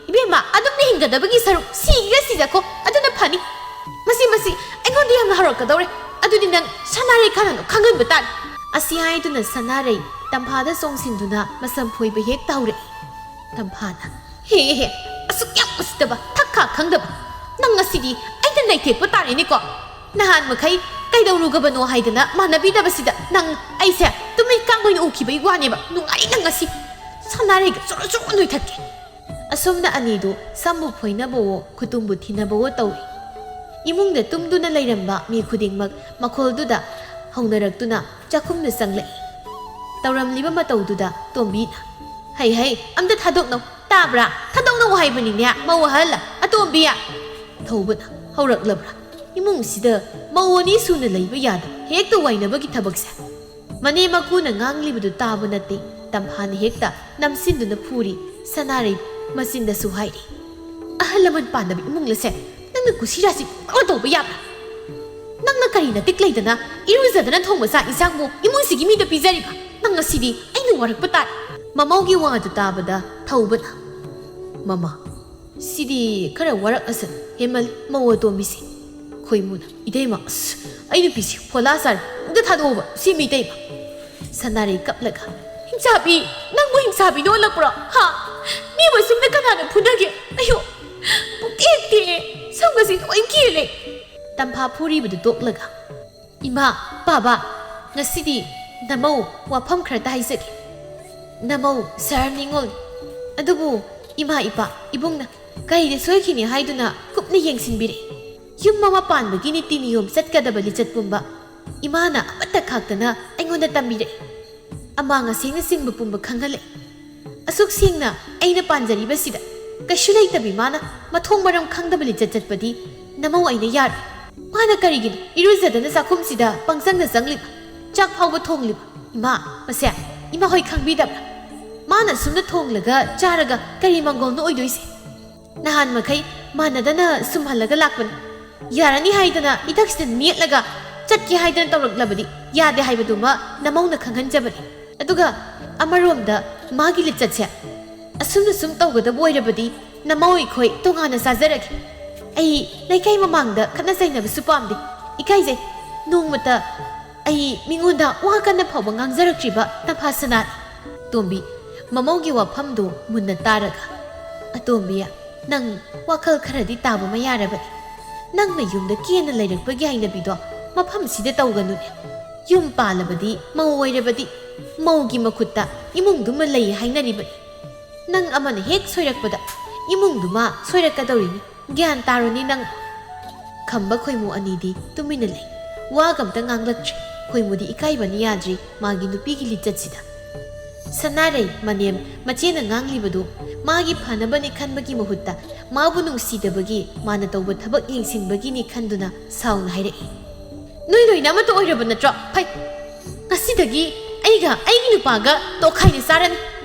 ꯏꯕꯦꯝꯃ, ꯑꯗꯨꯝꯅ ꯍꯤꯡꯒꯗꯕꯒꯤ ꯁꯔꯨꯛ ꯁꯤꯒꯦꯔ ꯁꯤꯖꯈꯣ, ꯑꯗꯨꯅ ꯐꯅꯤ꯫ ꯃꯁꯤ, ꯃꯁꯤ ꯑꯩꯉꯣꯟꯗ ꯌꯥꯝꯅ ꯍꯧꯔꯛꯀꯗꯧꯔꯦ꯫ ꯑꯗꯨꯗꯤ ꯅꯪ ꯁꯅꯥꯔꯩ ꯀꯅꯥꯅꯣ ꯈꯪꯍꯟꯕ ꯇꯥꯔꯦ꯫ ꯑꯁꯤ ꯍꯥꯏꯗꯨꯅ ꯁꯅꯥꯔꯩ ꯇꯝꯐꯥꯗ ꯆꯣꯡꯁꯤꯟꯗꯨꯅ ꯃꯁꯝ ꯐꯣꯏꯕ ꯍꯦꯛ ꯇꯧꯔꯛꯏ꯫ ꯇꯝꯐꯥꯅ, "ꯍꯦ ꯍꯦ, ꯑꯁꯨꯛ ꯌꯥꯝ ꯎꯁꯤꯠꯇꯕ, ꯊꯛ ꯈꯥ ꯈꯪꯗꯕ꯫ ꯅꯪ ꯉꯁꯤꯗꯤ ꯑꯩꯅ ꯅꯩꯊꯦꯛꯄ ꯇꯥꯔꯦꯅꯦꯀꯣ꯫ ꯅꯍꯥꯟ ꯃꯈꯩ ꯀꯩꯗꯧꯔꯨꯒꯕꯅꯣ ꯍꯥꯏꯗꯅ ꯃꯥꯟꯅꯕꯤꯗꯕꯁꯤꯗ ꯅꯪ ꯑꯩꯁꯦ ꯇꯨꯃꯤꯠ ꯀꯥꯡ ꯑꯣꯏꯅ ꯎꯈꯤꯕꯒꯤ ꯋꯥꯅꯦꯕ꯫ ꯅꯨꯡꯉꯥꯏꯔꯤ ꯅꯪ ꯉꯁꯤ꯫ ꯁꯅꯥꯔꯩꯒ ꯆꯨꯔꯨ ꯆꯨꯔꯨ ꯅꯣꯏꯊꯠꯀꯦ꯫" ꯑꯁꯨꯝꯅ ꯑꯅꯤꯗꯨ ꯁꯝꯕꯨ ꯐꯣꯏꯅꯕꯋꯣ ꯈꯨꯇꯨꯝꯕꯨ ꯊꯤꯅꯕꯋꯣ ꯇꯧꯏ꯫ ꯏꯃꯨꯡꯗ ꯇꯨꯝꯗꯨꯅ ꯂꯩꯔꯝꯕ ꯃꯤ ꯈꯨꯗꯤꯡꯃꯛ ꯃꯈꯣꯜꯗꯨꯗ ꯍꯧꯅꯔꯛꯇꯨꯅ ꯆꯥꯛꯈꯨꯝꯗ ꯆꯪꯂꯛꯏ꯫ ꯇꯧꯔꯝꯂꯤꯕ ꯃꯇꯧꯗꯨꯗ ꯇꯣꯝꯕꯤꯅ, "ꯍꯩ ꯍꯩ, ꯑꯝꯇ ꯊꯥꯗꯣꯛꯅꯧ, ꯇꯥꯕ꯭ꯔꯥ? ꯊꯥꯗꯣꯛꯅꯧ ꯍꯥꯏꯕꯅꯤꯅꯦ, ꯃꯧ ꯑꯍꯜ ꯑꯇꯣꯝꯕꯤ!" ꯊꯧꯕꯅ, "ꯍꯧꯔꯛꯂꯕ꯭ꯔꯥ? ꯏꯃꯨꯡꯁꯤꯗ ꯃꯧ ꯑꯅꯤ ꯁꯨꯅ ꯂꯩꯕ ꯌꯥꯗꯕ, ꯍꯦꯛꯇ ꯋꯥꯏꯅꯕꯒꯤ ꯊꯕꯛꯁꯦ!" ꯃꯅꯦꯝ ꯃꯀꯨꯅ ꯉꯥꯡꯂꯤꯕꯗꯨ ꯇꯥꯕ ꯅꯠꯇꯦ, ꯇꯝꯐꯥꯅ ꯍꯦꯛꯇ ꯅꯝꯁꯤꯟꯗꯨꯅ ꯐꯨꯔꯤ꯫ ꯁꯅꯥꯔꯩ ꯃꯆꯤꯟꯗꯁꯨ ꯍꯥꯏꯔꯤ, "ꯑꯍꯜ ꯂꯃꯟ ꯄꯥꯟꯗꯕ ꯏꯃꯨꯡꯂꯁꯦ, ꯅꯪꯅ ꯀꯨꯁꯤꯔꯥꯁꯤ ꯄꯨꯡꯇꯧ ꯇꯧꯕ ꯌꯥꯕ꯭ꯔꯥ? ꯅꯪꯅ ꯀꯔꯤ ꯅꯇꯤꯛ ꯂꯩꯗꯅ ꯏꯔꯨꯖꯗꯅ ꯊꯣꯡꯕ ꯆꯥꯛ ꯏꯟꯁꯥꯡꯕꯨ ꯏꯃꯨꯡꯁꯤꯒꯤ ꯃꯤꯗ ꯄꯤꯖꯔꯤꯕ? ꯅꯪ ꯉꯁꯤꯗꯤ ꯑꯩꯅ ꯋꯥꯔꯛꯄ ꯇꯥꯔꯦ꯫" ꯃꯃꯧꯒꯤ ꯋꯥꯗꯨ ꯇꯥꯕꯗ ꯊꯧꯕꯅ, "ꯃꯃꯥ, ꯁꯤꯗꯤ ꯈꯔ ꯋꯥꯔꯛꯑꯁꯅꯨ, ꯍꯦꯃꯜ, ꯃꯧ ꯑꯇꯣꯝꯕꯤꯁꯦ꯫ ꯈꯣꯏꯃꯨꯅ, "ꯏꯇꯩꯃ, ꯑꯁ, ꯑꯩ ꯅꯨꯄꯤꯁꯤ ꯐꯣꯂꯥ ꯆꯥꯔꯦ, ꯑꯝꯇ ꯊꯥꯗꯣꯛꯑꯣꯕ ꯁꯤ ꯃꯤꯇꯩꯃ꯫" ꯁꯅꯥꯔꯩ ꯀꯞꯂꯒ, "ꯍꯤꯡꯆꯥꯕꯤ, ꯅꯪꯕꯨ ꯍꯤꯡꯆꯥꯕꯤꯅ ꯑꯣꯜꯂꯛꯄ꯭ꯔꯣ? ꯍꯥ? ꯃꯤ ꯃꯁꯤꯡꯗ ꯀꯅꯥꯅ ꯐꯨꯅꯒꯦ? ꯑꯌꯣ, ꯄꯨꯛꯇꯦꯛ ꯇꯦꯛꯑꯦ, ꯁꯝꯒꯁꯤ ꯂꯣꯏ ꯀꯦꯜꯂꯦ꯫" ꯇꯝꯐꯥ ꯐꯨꯔꯤꯕꯗꯨ ꯇꯣꯛꯂꯒ, "ꯏꯃꯥ, ꯄꯥꯕ, ꯉꯁꯤꯗꯤ ꯅꯃꯧ ꯋꯥꯐꯝ ꯈꯔꯇ ꯍꯥꯏꯖꯒꯦ꯫ ꯅꯃꯧ ꯁꯍꯔ ꯅꯤꯉꯣꯜ, ꯑꯗꯨꯕꯨ ꯏꯃꯥ, ꯏꯄꯥ, ꯏꯕꯨꯡꯅ ꯀꯩꯗ ꯁꯣꯏꯈꯤꯅꯤ ꯍꯥꯏꯗꯨꯅ ꯀꯨꯞꯅ ꯌꯦꯡꯁꯤꯟꯕꯤꯔꯛꯏ꯫ ꯌꯨꯝ ꯑꯃ ꯄꯥꯟꯕꯒꯤ ꯅꯤꯇꯤ ꯅꯤꯌꯣꯝ ꯆꯠꯀꯗꯕ ꯂꯤꯆꯠ ꯄꯨꯝꯕ ꯏꯃꯥꯅ ꯑꯃꯠꯇ ꯈꯥꯛꯇꯅ ꯑꯩꯉꯣꯟꯗ ꯇꯝꯕꯤꯔꯛꯏ꯫ ꯑꯃꯥꯡ ꯑꯁꯦꯡꯅꯆꯤꯡꯕ ꯄꯨꯝꯕ ꯈꯪꯍꯜꯂꯛꯏ꯫ ꯑꯁꯨꯛ ꯁꯦꯡꯅ ꯑꯩꯅ ꯄꯥꯟꯖꯔꯤꯕꯁꯤꯗ ꯀꯩꯁꯨ ꯂꯩꯇꯕꯤ ꯃꯥꯅ ꯃꯊꯣꯡ ꯃꯔꯝ ꯈꯪꯗꯕ ꯂꯤꯆꯠ ꯆꯠꯄꯗꯤ ꯅꯃꯧ ꯑꯩꯅ ꯌꯥꯔꯣꯏ꯫ ꯃꯥꯅ ꯀꯔꯤꯒꯤꯅꯣ ꯏꯔꯨꯖꯗꯅ ꯆꯥꯛꯈꯨꯝꯁꯤꯗ ꯄꯪꯆꯪꯗ ꯆꯪꯂꯤꯕ? ꯆꯥꯛ ꯐꯥꯎꯕ ꯊꯣꯡꯂꯤꯕ? ꯏꯃꯥ, ꯃꯁꯦ ꯏꯃꯥ ꯍꯣꯏ ꯈꯪꯕꯤꯗꯕ꯭ꯔꯥ? ꯃꯥꯅ ꯑꯁꯨꯝꯅ ꯊꯣꯡꯂꯒ ꯆꯥꯔꯒ ꯀꯔꯤ ꯃꯪꯒꯣꯜꯅꯣ ꯑꯣꯏꯗꯣꯏꯁꯦ?" ꯅꯍꯥꯟ ꯃꯈꯩ ꯃꯥꯟꯅꯗꯅ ꯁꯨꯝꯍꯜꯂꯒ ꯂꯥꯛꯄꯅꯤ꯫ ꯌꯥꯔꯅꯤ ꯍꯥꯏꯗꯅ ꯏꯊꯛꯁꯤꯗ ꯅꯦꯠꯂꯒ ꯆꯠꯀꯦ ꯍꯥꯏꯗꯅ ꯇꯧꯔꯛꯂꯕꯗꯤ ꯌꯥꯗꯦ ꯍꯥꯏꯕꯗꯨꯃ ꯅꯃꯧꯅ ꯈꯪꯍꯟꯖꯕꯅꯤ꯫ ꯑꯗꯨꯒ ꯑꯃꯔꯣꯝꯗ ꯃꯥꯒꯤ ꯂꯤꯆꯠꯁꯦ ꯑꯁꯨꯝꯅ ꯁꯨꯝ ꯇꯧꯒꯗꯕ ꯑꯣꯏꯔꯕꯗꯤ ꯅꯃꯧ ꯑꯩꯈꯣꯏ ꯇꯣꯉꯥꯟꯅ ꯆꯥꯖꯔꯒꯦ꯫ ꯑꯩ ꯂꯩꯀꯥꯏ ꯃꯃꯥꯡꯗ ꯈꯠꯅ ꯆꯩꯅꯕꯁꯨ ꯄꯥꯝꯗꯦ꯫ ꯏꯀꯥꯏꯖꯩ꯫ ꯅꯣꯡꯃꯇ ꯑꯩ ꯃꯤꯉꯣꯟꯗ ꯋꯥ ꯀꯟꯅ ꯐꯥꯎꯕ ꯉꯥꯡꯖꯔꯛꯇ꯭ꯔꯤꯕ ꯇꯝꯐꯥ ꯁꯅꯥꯅꯤ꯫ ꯇꯣꯝꯕꯤ ꯃꯃꯧꯒꯤ ꯋꯥꯐꯝꯗꯨ ꯃꯨꯟꯅ ꯇꯥꯔꯒ, "ꯑꯇꯣꯝꯕꯤ, ꯅꯪ ꯋꯥꯈꯜ ꯈꯔꯗꯤ ꯇꯥꯕ ꯑꯃ ꯌꯥꯔꯕꯅꯤ꯫ ꯅꯪꯅ ꯌꯨꯝꯗ ꯀꯦꯅ ꯂꯩꯔꯛꯄꯒꯤ ꯍꯩꯅꯕꯤꯗꯣ ꯃꯐꯝꯁꯤꯗ ꯇꯧꯒꯅꯨꯅꯦ꯫ ꯌꯨꯝ ꯄꯥꯜꯂꯕꯗꯤ, ꯃꯧ ꯑꯣꯏꯔꯕꯗꯤ, ꯃꯧꯒꯤ ꯃꯈꯨꯠꯇ ꯏꯃꯨꯡꯗꯨꯃ ꯂꯩ ꯍꯥꯏꯅꯔꯤꯕꯅꯤ꯫ ꯅꯪ ꯑꯃꯅ ꯍꯦꯛ ꯁꯣꯏꯔꯛꯄꯗ ꯏꯃꯨꯡꯗꯨꯃ ꯁꯣꯏꯔꯛꯀꯗꯧꯔꯤꯅꯤ꯫ ꯒ꯭ꯌꯥꯟ ꯇꯥꯔꯣꯅꯦ ꯅꯪ꯫" ꯈꯝꯕ ꯈꯣꯏꯃꯨ ꯑꯅꯤꯗꯤ ꯇꯨꯃꯤꯟꯅ ꯂꯩ꯫ ꯋꯥꯒ ꯑꯝꯇ ꯉꯥꯡꯂꯛꯇ꯭ꯔꯦ꯫ ꯈꯣꯏꯃꯨꯗꯤ ꯏꯀꯥꯏꯕꯅ ꯌꯥꯗ꯭ꯔꯤ ꯃꯥꯒꯤ ꯅꯨꯄꯤꯒꯤ ꯂꯤꯆꯠꯁꯤꯗ꯫ ꯁꯅꯥꯔꯩ ꯃꯅꯦꯝ ꯃꯆꯦꯅ ꯉꯥꯡꯂꯤꯕꯗꯨ ꯃꯥꯒꯤ ꯐꯅꯕꯅꯤ ꯈꯟꯕꯒꯤ ꯃꯍꯨꯠꯇ ꯃꯥꯕꯨ ꯅꯨꯡꯁꯤꯗꯕꯒꯤ, ꯃꯥꯅ ꯇꯧꯕ ꯊꯕꯛ ꯌꯦꯡꯁꯤꯟꯕꯒꯤꯅꯤ ꯈꯟꯗꯨꯅ ꯁꯥꯎꯅ ꯍꯥꯏꯔꯛꯏ꯫ "ꯅꯣꯏ ꯂꯣꯏꯅ ꯑꯃꯠꯇ ꯑꯣꯏꯔꯕ ꯅꯠꯇ꯭ꯔꯣ? ꯐꯩ꯫ ꯉꯁꯤꯗꯒꯤ ꯑꯩꯒ ꯑꯩꯒꯤ ꯅꯨꯄꯥꯒ ꯇꯣꯈꯥꯏꯅ ꯆꯥꯔꯅꯤ꯫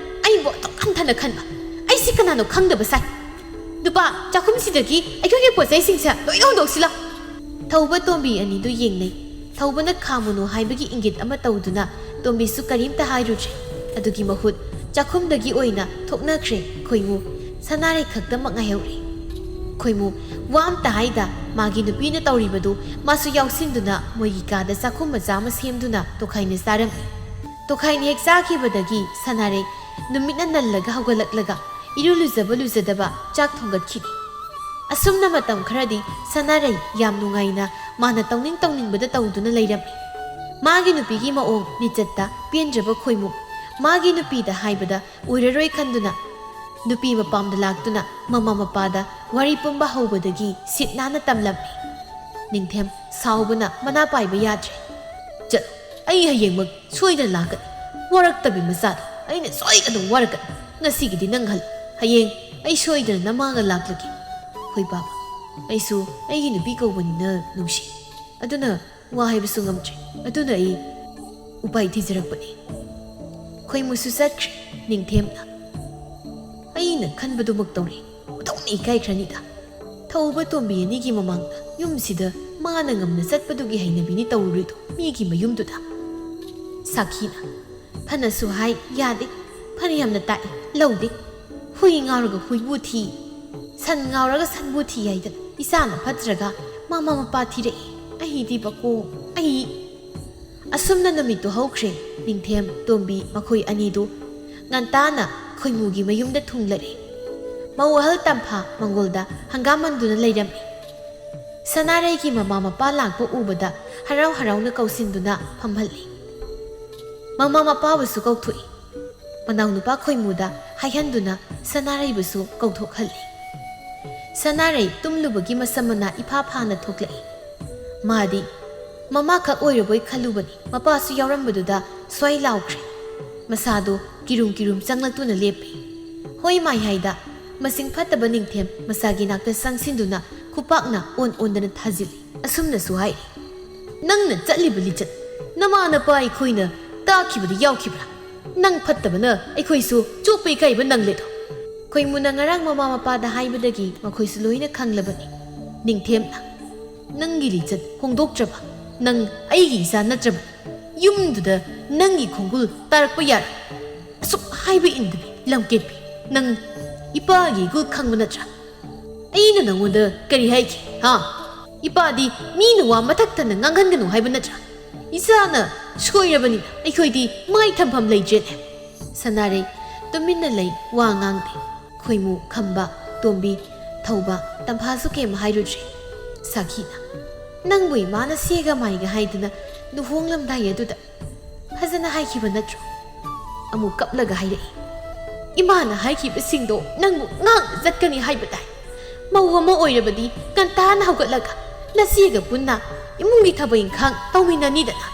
ꯑꯩꯕꯨ ꯑꯗꯨꯛ ꯍꯟꯊꯅ ꯈꯟꯕ꯫ ꯑꯩꯁꯤ ꯀꯅꯥꯅꯣ ꯈꯪꯗꯕ ꯁꯥꯏ꯫ ꯅꯨꯄꯥ, ꯆꯥꯛꯈꯨꯝꯁꯤꯗꯒꯤ ꯑꯩꯈꯣꯏꯒꯤ ꯄꯣꯠꯆꯩꯁꯤꯡꯁꯦ ꯂꯣꯏꯅ ꯍꯨꯟꯗꯣꯛꯁꯤꯜꯂꯣ꯫" ꯊꯧꯕ ꯇꯣꯝꯕꯤ ꯑꯅꯤꯗꯨ ꯌꯦꯡꯅꯩ꯫ ꯊꯧꯕꯅ ꯈꯥꯝꯃꯨꯅꯨ ꯍꯥꯏꯕꯒꯤ ꯏꯪꯒꯤꯠ ꯑꯃ ꯇꯧꯗꯨꯅ ꯇꯣꯝꯕꯤꯁꯨ ꯀꯔꯤꯝꯇ ꯍꯥꯏꯔꯨꯗ꯭ꯔꯦ꯫ ꯑꯗꯨꯒꯤ ꯃꯍꯨꯠ ꯆꯥꯛꯈꯨꯝꯗꯒꯤ ꯑꯣꯏꯅ ꯊꯣꯛꯅꯈ꯭ꯔꯦ ꯈꯣꯏꯃꯨ꯫ ꯁꯅꯥꯔꯩ ꯈꯛꯇꯃꯛ ꯉꯥꯏꯍꯧꯔꯦ꯫ ꯈꯣꯏꯃꯨ ꯋꯥ ꯑꯝꯇ ꯍꯥꯏꯗ ꯃꯥꯒꯤ ꯅꯨꯄꯤꯅ ꯇꯧꯔꯤꯕꯗꯨ ꯃꯥꯁꯨ ꯌꯥꯎꯁꯤꯟꯗꯨꯅ ꯃꯣꯏꯒꯤ ꯀꯥꯗ ꯆꯥꯛꯈꯨꯝ ꯃꯆꯥ ꯑꯃ ꯁꯦꯝꯗꯨꯅ ꯇꯣꯈꯥꯏꯅ ꯆꯥꯔꯝꯃꯤ꯫ ꯇꯣꯈꯥꯏꯅ ꯍꯦꯛ ꯆꯥꯈꯤꯕꯗꯒꯤ ꯁꯅꯥꯔꯩ ꯅꯨꯃꯤꯠꯅ ꯅꯜꯂꯒ ꯍꯧꯒꯠꯂꯛꯂꯒ ꯏꯔꯨ ꯂꯨꯖꯕ ꯂꯨꯖꯗꯕ ꯆꯥꯛ ꯊꯣꯡꯒꯠꯈꯤꯅꯤ꯫ ꯑꯁꯨꯝꯅ ꯃꯇꯝ ꯈꯔꯗꯤ ꯁꯅꯥꯔꯩ ꯌꯥꯝ ꯅꯨꯡꯉꯥꯏꯅ ꯃꯥꯅ ꯇꯧꯅꯤꯡ ꯇꯧꯅꯤꯡꯕꯗ ꯇꯧꯗꯨꯅ ꯂꯩꯔꯝꯃꯤ꯫ ꯃꯥꯒꯤ ꯅꯨꯄꯤꯒꯤ ꯃꯑꯣꯡ ꯂꯤꯆꯠꯇ ꯄꯦꯟꯗ꯭ꯔꯕ ꯈꯣꯏꯃꯨ ꯃꯥꯒꯤ ꯅꯨꯄꯤꯗ ꯍꯥꯏꯕꯗ ꯑꯣꯏꯔꯔꯣꯏ ꯈꯟꯗꯨꯅ ꯅꯨꯄꯤ ꯃꯄꯥꯝꯗ ꯂꯥꯛꯇꯨꯅ ꯃꯃꯥ ꯃꯄꯥꯗ ꯋꯥꯔꯤ ꯄꯨꯝꯕ ꯍꯧꯕꯗꯒꯤ ꯁꯤꯠ ꯅꯥꯟꯅ ꯇꯝꯂꯝꯃꯤ꯫ ꯅꯤꯡꯊꯦꯝ ꯁꯥꯎꯕꯅ ꯃꯅꯥ ꯄꯥꯏꯕ ꯌꯥꯗ꯭ꯔꯦ꯫ "ꯆꯠꯂꯣ, ꯑꯩ ꯍꯌꯦꯡꯃꯛ ꯁꯣꯏꯗꯅ ꯂꯥꯛꯀꯅꯤ꯫ ꯋꯥꯔꯛꯇꯕꯤ ꯃꯆꯥꯗꯣ ꯑꯩꯅ ꯁꯣꯏꯗꯅ ꯋꯥꯔꯛꯀꯅꯤ꯫ ꯉꯁꯤꯒꯤꯗꯤ ꯅꯪ ꯍꯜꯂꯣ꯫ ꯍꯌꯦꯡ ꯑꯩ ꯁꯣꯏꯗꯅ ꯅꯃꯥꯒ ꯂꯥꯛꯂꯒꯦ꯫ ꯍꯣꯏ ꯕꯥꯕꯥ, ꯑꯩꯁꯨ ꯑꯩꯒꯤ ꯅꯨꯄꯤ ꯀꯧꯕꯅꯤꯅ ꯅꯨꯡꯁꯤ꯫ ꯑꯗꯨꯅ ꯋꯥ ꯍꯥꯏꯕꯁꯨ ꯉꯝꯗ꯭ꯔꯦ꯫ ꯑꯗꯨꯅ ꯑꯩ ꯎꯄꯥꯏ ꯊꯤꯖꯔꯛꯄꯅꯤ꯫" ꯈꯣꯏꯃꯨꯁꯨ ꯆꯠꯈ꯭ꯔꯦ꯫ ꯅꯤꯡꯊꯦꯝꯅ, "ꯑꯩꯅ ꯈꯟꯕꯗꯨꯃꯛ ꯇꯧꯔꯦ꯫ ꯎꯗꯧꯅ ꯏꯀꯥꯏꯈ꯭ꯔꯅꯤꯗ꯫ ꯊꯧꯕ ꯇꯣꯝꯕꯤ ꯑꯅꯤꯒꯤ ꯃꯃꯥꯡꯗ ꯌꯨꯝꯁꯤꯗ ꯃꯥꯅ ꯉꯝꯅ ꯆꯠꯄꯗꯨꯒꯤ ꯍꯩꯅꯕꯤꯅꯤ ꯇꯧꯔꯨꯔꯤꯗꯣ ꯃꯤꯒꯤ ꯃꯌꯨꯝꯗꯨꯗ꯫" ꯁꯥꯈꯤꯅ, "ꯐꯅꯁꯨ ꯍꯥꯏ ꯌꯥꯗꯦ꯫ ꯐꯅ ꯌꯥꯝꯅ ꯇꯥꯛꯏ, ꯂꯧꯗꯦ꯫ ꯍꯨꯏ ꯉꯥꯎꯔꯒ ꯍꯨꯏꯕꯨ ꯊꯤ, ꯁꯟ ꯉꯥꯎꯔꯒ ꯁꯟꯕꯨ ꯊꯤ ꯍꯥꯏꯗꯅ ꯏꯆꯥꯅ ꯐꯠꯇ꯭ꯔꯒ ꯃꯃꯥ ꯃꯄꯥ ꯊꯤꯔꯛꯏ꯫ ꯑꯩꯗꯤ ꯕꯀꯣ, ꯑꯩ꯫" ꯑꯁꯨꯝꯅ ꯅꯨꯃꯤꯠꯇꯨ ꯍꯧꯈ꯭ꯔꯦ꯫ ꯅꯤꯡꯊꯦꯝ, ꯇꯣꯝꯕꯤ ꯃꯈꯣꯏ ꯑꯅꯤꯗꯨ ꯉꯟꯇꯥꯅ ꯈꯣꯏꯃꯨꯒꯤ ꯃꯌꯨꯝꯗ ꯊꯨꯡꯂꯔꯦ꯫ ꯃꯧ ꯑꯍꯜ ꯇꯝꯐꯥ ꯃꯪꯒꯣꯜꯗ ꯍꯪꯒꯥꯝ ꯃꯟꯗꯨꯅ ꯂꯩꯔꯝꯃꯤ꯫ ꯁꯅꯥꯔꯩꯒꯤ ꯃꯃꯥ ꯃꯄꯥ ꯂꯥꯛꯄ ꯎꯕꯗ ꯍꯔꯥꯎ ꯍꯔꯥꯎꯅ ꯀꯧꯁꯤꯟꯗꯨꯅ ꯐꯝꯍꯜꯂꯤ꯫ ꯃꯃꯥ ꯃꯄꯥꯕꯨꯁꯨ ꯀꯧꯊꯣꯛꯏ꯫ ꯃꯅꯥꯎꯅꯨꯄꯥ ꯈꯣꯏꯃꯨꯗ ꯍꯥꯏꯍꯟꯗꯨꯅ ꯁꯅꯥꯔꯩꯕꯨꯁꯨ ꯀꯧꯊꯣꯛꯍꯜꯂꯤ꯫ ꯁꯅꯥꯔꯩ ꯇꯨꯝꯂꯨꯕꯒꯤ ꯃꯁꯝ ꯃꯅꯥ ꯏꯐꯥ ꯐꯥꯅ ꯊꯣꯛꯂꯛꯏ꯫ ꯃꯥꯗꯤ ꯃꯃꯥꯈꯛ ꯑꯣꯏꯔꯕꯣꯏ ꯈꯜꯂꯨꯕꯅꯤ, ꯃꯄꯥꯁꯨ ꯌꯥꯎꯔꯝꯕꯗꯨꯗ ꯁ꯭ꯋꯥꯏ ꯂꯥꯎꯈ꯭ꯔꯦ꯫ ꯃꯁꯥꯗꯨ ꯀꯤꯔꯨꯝ ꯀꯤꯔꯨꯝ ꯆꯪꯂꯛꯇꯨꯅ ꯂꯦꯞꯄꯤ꯫ ꯍꯣꯏ ꯃꯥꯏ ꯍꯥꯏꯗ ꯃꯁꯤꯡ ꯐꯠꯇꯕ ꯅꯤꯡꯊꯦꯝ ꯃꯁꯥꯒꯤ ꯅꯥꯛꯇ ꯆꯪꯁꯤꯟꯗꯨꯅ ꯈꯨꯄꯥꯛꯅ ꯑꯣꯟ ꯑꯣꯟꯗꯅ ꯊꯥꯖꯤꯜꯂꯤ꯫ ꯑꯁꯨꯝꯅꯁꯨ ꯍꯥꯏꯔꯤ, "ꯅꯪꯅ ꯆꯠꯂꯤꯕ ꯂꯤꯆꯠ ꯅꯃꯥ ꯅꯄꯥ ꯑꯩꯈꯣꯏꯅ ꯇꯥꯈꯤꯕꯗ ꯌꯥꯎꯈꯤꯕ꯭ꯔꯥ? ꯅꯪ ꯐꯠꯇꯕꯅ ꯑꯩꯈꯣꯏꯁꯨ ꯆꯣꯞꯄ ꯏꯀꯥꯏꯕ ꯅꯪꯂꯦꯗꯣ꯫" ꯈꯣꯏꯃꯨꯅ ꯉꯔꯥꯡ ꯃꯃꯥ ꯃꯄꯥꯗ ꯍꯥꯏꯕꯗꯒꯤ ꯃꯈꯣꯏꯁꯨ ꯂꯣꯏꯅ ꯈꯪꯂꯕꯅꯤ꯫ ꯅꯤꯡꯊꯦꯝꯅ, "ꯅꯪꯒꯤ ꯂꯤꯆꯠ ꯍꯣꯡꯗꯣꯛꯇ꯭ꯔꯕ ꯅꯪ ꯑꯩꯒꯤ ꯏꯆꯥ ꯅꯠꯇ꯭ꯔꯕꯅꯤ꯫ ꯌꯨꯝꯗꯨꯗ ꯅꯪꯒꯤ ꯈꯣꯡꯒꯨꯜ ꯇꯥꯔꯛꯄ ꯌꯥꯔꯣꯏ꯫ ꯑꯁꯨꯛ ꯍꯥꯏꯕ ꯏꯟꯗꯕꯤ ꯂꯝꯀꯦꯠꯄꯤ, ꯅꯪ ꯏꯄꯥꯒꯤ ꯏꯒꯨꯜ ꯈꯪꯕ ꯅꯠꯇ꯭ꯔꯥ? ꯑꯩꯅ ꯅꯉꯣꯟꯗ ꯀꯔꯤ ꯍꯥꯏꯈꯤ? ꯍꯥ? ꯏꯄꯥꯗꯤ ꯃꯤꯅ ꯋꯥ ꯃꯊꯛ ꯊꯟꯅ ꯉꯥꯡꯍꯟꯒꯅꯨ ꯍꯥꯏꯕ ꯅꯠꯇ꯭ꯔꯥ? ꯏꯆꯥꯅ ꯁꯣꯏꯔꯕꯅꯤꯅ ꯑꯩꯈꯣꯏꯗꯤ ꯃꯥꯏ ꯊꯝꯐꯝ ꯂꯩꯇ꯭ꯔꯦꯅꯦ꯫ ꯁꯅꯥꯔꯩ ꯇꯨꯃꯤꯟꯅ ꯂꯩ, ꯋꯥ ꯉꯥꯡꯗꯦ꯫ ꯈꯣꯏꯃꯨ, ꯈꯝꯕ, ꯇꯣꯝꯕꯤ, ꯊꯧꯕ, ꯇꯝꯐꯥꯁꯨ ꯀꯩꯝ ꯍꯥꯏꯔꯨꯗ꯭ꯔꯦ꯫ ꯁꯥꯈꯤꯅ, "ꯅꯪꯕꯨ ꯏꯃꯥꯅ ꯁꯦꯒ ꯃꯥꯏꯒ ꯍꯥꯏꯗꯅ ꯂꯨꯍꯣꯡꯂꯝꯗꯥꯏ ꯑꯗꯨꯗ ꯐꯖꯅ ꯍꯥꯏꯈꯤꯕ ꯅꯠꯇ꯭ꯔꯣ?" ꯑꯃꯨꯛ ꯀꯞꯂꯒ ꯍꯥꯏꯔꯛꯏ, "ꯏꯃꯥꯅ ꯍꯥꯏꯈꯤꯕꯁꯤꯡꯗꯣ ꯅꯪꯕꯨ ꯉꯥꯛꯅ ꯆꯠꯀꯅꯤ ꯍꯥꯏꯕ ꯇꯥꯏ꯫ ꯃꯧ ꯑꯃ ꯑꯣꯏꯔꯕꯗꯤ ꯉꯟꯇꯥꯅ ꯍꯧꯒꯠꯂꯒ ꯅꯆꯦꯒ ꯄꯨꯟꯅ ꯏꯃꯨꯡꯒꯤ ꯊꯕꯛ ꯏꯪꯈꯥꯡ ꯇꯧꯃꯤꯟꯅꯅꯤꯗꯅ,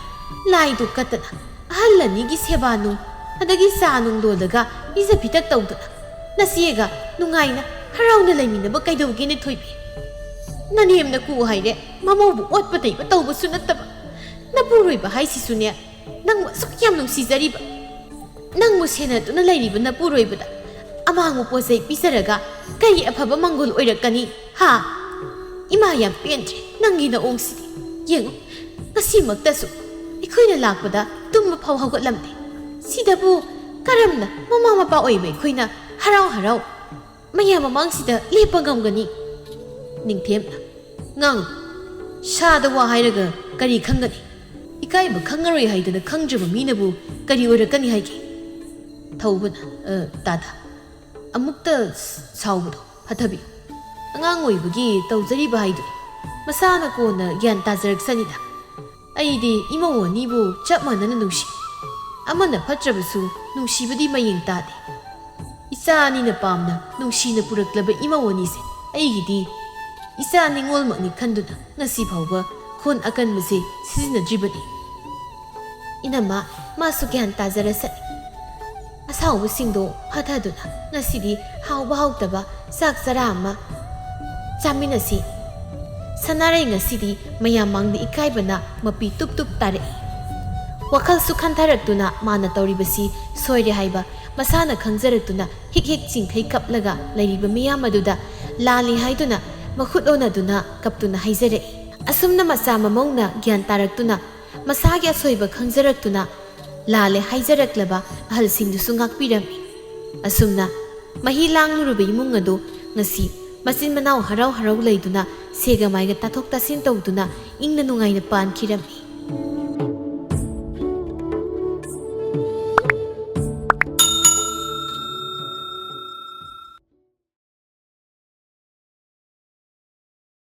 ꯂꯥꯏꯗꯨ ꯀꯠꯇꯅ, ꯑꯍꯜ ꯑꯅꯤꯒꯤ ꯁꯦꯕꯥ ꯅꯨꯡ, ꯑꯗꯒꯤ ꯆꯥ ꯅꯨꯡ ꯂꯣꯜꯂꯒ ꯄꯤꯖ ꯄꯤꯊꯛ ꯇꯧꯗꯅ ꯅꯆꯦꯒ ꯅꯨꯡꯉꯥꯏꯅ ꯍꯔꯥꯎꯅ ꯂꯩꯃꯤꯟꯅꯕ ꯀꯩꯗꯧꯒꯦꯅꯦ ꯊꯣꯏꯕꯤ? ꯅꯅꯦꯝ ꯅꯀꯨ ꯍꯥꯏꯔꯦ, ꯃꯃꯧꯕꯨ ꯑꯣꯠꯄ ꯅꯩꯕ ꯇꯧꯕꯁꯨ ꯅꯠꯇꯕ, ꯅꯄꯨꯔꯣꯏꯕ ꯍꯥꯏꯁꯤꯁꯨꯅꯦ, ꯅꯪꯕꯨ ꯑꯁꯨꯛ ꯌꯥꯝ ꯅꯨꯡꯁꯤꯖꯔꯤꯕ, ꯅꯪꯕꯨ ꯁꯦꯟꯅꯗꯨꯅ ꯂꯩꯔꯤꯕ ꯅꯄꯨꯔꯣꯏꯕꯗ ꯑꯃꯥꯡꯕ ꯄꯣꯠ ꯆꯩ ꯄꯤꯖꯔꯒ ꯀꯔꯤ ꯑꯐꯕ ꯃꯪꯒꯣꯜ ꯑꯣꯏꯔꯛꯀꯅꯤ? ꯍꯥ? ꯏꯃꯥ, ꯌꯥꯝ ꯄꯦꯟꯗ꯭ꯔꯦ ꯅꯪꯒꯤ ꯅꯑꯣꯡꯁꯤꯗꯤ꯫ ꯌꯦꯡꯉꯨ, ꯉꯁꯤꯃꯛꯇꯁꯨ ꯑꯩꯈꯣꯏꯅ ꯂꯥꯛꯄꯗ ꯇꯨꯝꯕ ꯐꯥꯎ ꯍꯧꯒꯠꯂꯝꯗꯦ꯫ ꯁꯤꯗꯕꯨ ꯀꯔꯝꯅ ꯃꯃꯥ ꯃꯄꯥ ꯑꯣꯏꯕ ꯑꯩꯈꯣꯏꯅ ꯍꯔꯥꯎ ꯍꯔꯥꯎ ꯃꯌꯥꯝ ꯃꯃꯥꯡꯁꯤꯗ ꯂꯦꯞꯄ ꯉꯝꯒꯅꯤ?" ꯅꯤꯡꯊꯦꯝꯅ, "ꯉꯥꯡ, ꯁꯥꯗ ꯋꯥ ꯍꯥꯏꯔꯒ ꯀꯔꯤ ꯈꯪꯒꯅꯤ? ꯏꯀꯥꯏꯕ ꯈꯪꯉꯔꯣꯏ ꯍꯥꯏꯗꯅ ꯈꯪꯗ꯭ꯔꯕ ꯃꯤꯅꯕꯨ ꯀꯔꯤ ꯑꯣꯏꯔꯛꯀꯅꯤ ꯍꯥꯏꯒꯦ?" ꯊꯧꯕꯅ, "ꯑ, ꯇꯥꯗ, ꯑꯃꯨꯛꯇ ꯁꯥꯎꯕꯗꯣ ꯍꯟꯊꯕꯤꯌꯨ꯫ ꯑꯉꯥꯡ ꯑꯣꯏꯕꯒꯤ ꯇꯧꯖꯔꯤꯕ ꯍꯥꯏꯗꯨꯅꯤ꯫ ꯃꯁꯥꯅ ꯀꯣꯟꯅ ꯒ꯭ꯌꯥꯟ ꯇꯥꯖꯔꯛꯁꯅꯤꯗ꯫ ꯑꯩꯗꯤ ꯏꯃꯧ ꯑꯅꯤꯕꯨ ꯆꯞ ꯃꯥꯟꯅꯅ ꯅꯨꯡꯁꯤ꯫ ꯑꯃꯅ ꯐꯠꯇ꯭ꯔꯕꯁꯨ ꯅꯨꯡꯁꯤꯕꯗꯤ ꯃꯌꯦꯡ ꯇꯥꯗꯦ꯫ ꯏꯆꯥ ꯑꯅꯤꯅ ꯄꯥꯝꯅ ꯅꯨꯡꯁꯤꯅ ꯄꯨꯔꯛꯂꯕ ꯏꯃꯧ ꯑꯅꯤꯁꯦ ꯑꯩꯒꯤꯗꯤ ꯏꯆꯥ ꯅꯤꯉꯣꯜꯃꯛꯅꯤ ꯈꯟꯗꯨꯅ ꯉꯁꯤ ꯐꯥꯎꯕ ꯈꯣꯟ ꯑꯀꯟꯕꯁꯦ ꯁꯤꯖꯤꯟꯅꯗ꯭ꯔꯤꯕꯅꯤ꯫ ꯏꯅꯝꯃ, ꯃꯥꯁꯨ ꯒ꯭ꯌꯥꯟ ꯇꯥꯖꯔꯁꯅꯤ꯫ ꯑꯁꯥꯎꯕꯁꯤꯡꯗꯣ ꯐꯥꯊꯗꯨꯅ ꯉꯁꯤꯗꯤ ꯍꯥꯎꯕ ꯍꯥꯎꯇꯕ ꯆꯥꯛ ꯆꯔꯥ ꯑꯃ ꯆꯥꯃꯤꯟꯅꯁꯤ꯫" ꯁꯅꯥꯔꯩ ꯉꯁꯤꯗꯤ ꯃꯌꯥꯝ ꯃꯥꯡꯗ ꯏꯀꯥꯏꯕꯅ ꯃꯄꯤ ꯇꯨꯞ ꯇꯨꯞ ꯇꯥꯔꯛꯏ꯫ ꯋꯥꯈꯜꯁꯨ ꯈꯟꯊꯔꯛꯇꯨꯅ ꯃꯥꯅ ꯇꯧꯔꯤꯕꯁꯤ ꯁꯣꯏꯔꯦ ꯍꯥꯏꯕ ꯃꯁꯥꯅ ꯈꯪꯖꯔꯛꯇꯨꯅ ꯍꯤꯛ ꯍꯤꯛ ꯆꯤꯡꯈꯩ ꯀꯞꯂꯒ ꯂꯩꯔꯤꯕ ꯃꯤꯌꯥꯝ ꯑꯗꯨꯗ ꯂꯥꯜꯂꯤ ꯍꯥꯏꯗꯨꯅ ꯃꯈꯨꯠ ꯑꯣꯟꯅꯗꯨꯅ ꯀꯞꯇꯨꯅ ꯍꯥꯏꯖꯔꯛꯏ꯫ ꯑꯁꯨꯝꯅ ꯃꯆꯥ ꯃꯃꯧꯅ ꯒ꯭ꯌꯥꯟ ꯇꯥꯔꯛꯇꯨꯅ, ꯃꯁꯥꯒꯤ ꯑꯁꯣꯏꯕ ꯈꯪꯖꯔꯛꯇꯨꯅ ꯂꯥꯜꯂꯦ ꯍꯥꯏꯖꯔꯛꯂꯕ ꯑꯍꯜꯁꯤꯡꯗꯨꯁꯨ ꯉꯥꯛꯄꯤꯔꯝꯃꯤ꯫ ꯑꯁꯨꯝꯅ ꯃꯍꯤ ꯂꯥꯡꯂꯨꯔꯕ ꯏꯃꯨꯡ ꯑꯗꯨ ꯉꯁꯤ ꯃꯆꯤꯟ ꯃꯅꯥꯎ ꯍꯔꯥꯎ ꯍꯔꯥꯎ ꯂꯩꯗꯨꯅ ꯁꯦꯒ ꯃꯥꯏꯒ ꯇꯥꯊꯣꯛ ꯇꯥꯁꯤꯟ ꯇꯧꯗꯨꯅ ꯏꯪꯅ ꯅꯨꯡꯉꯥꯏꯅ ꯄꯥꯟꯈꯤꯔꯝꯃꯤ꯫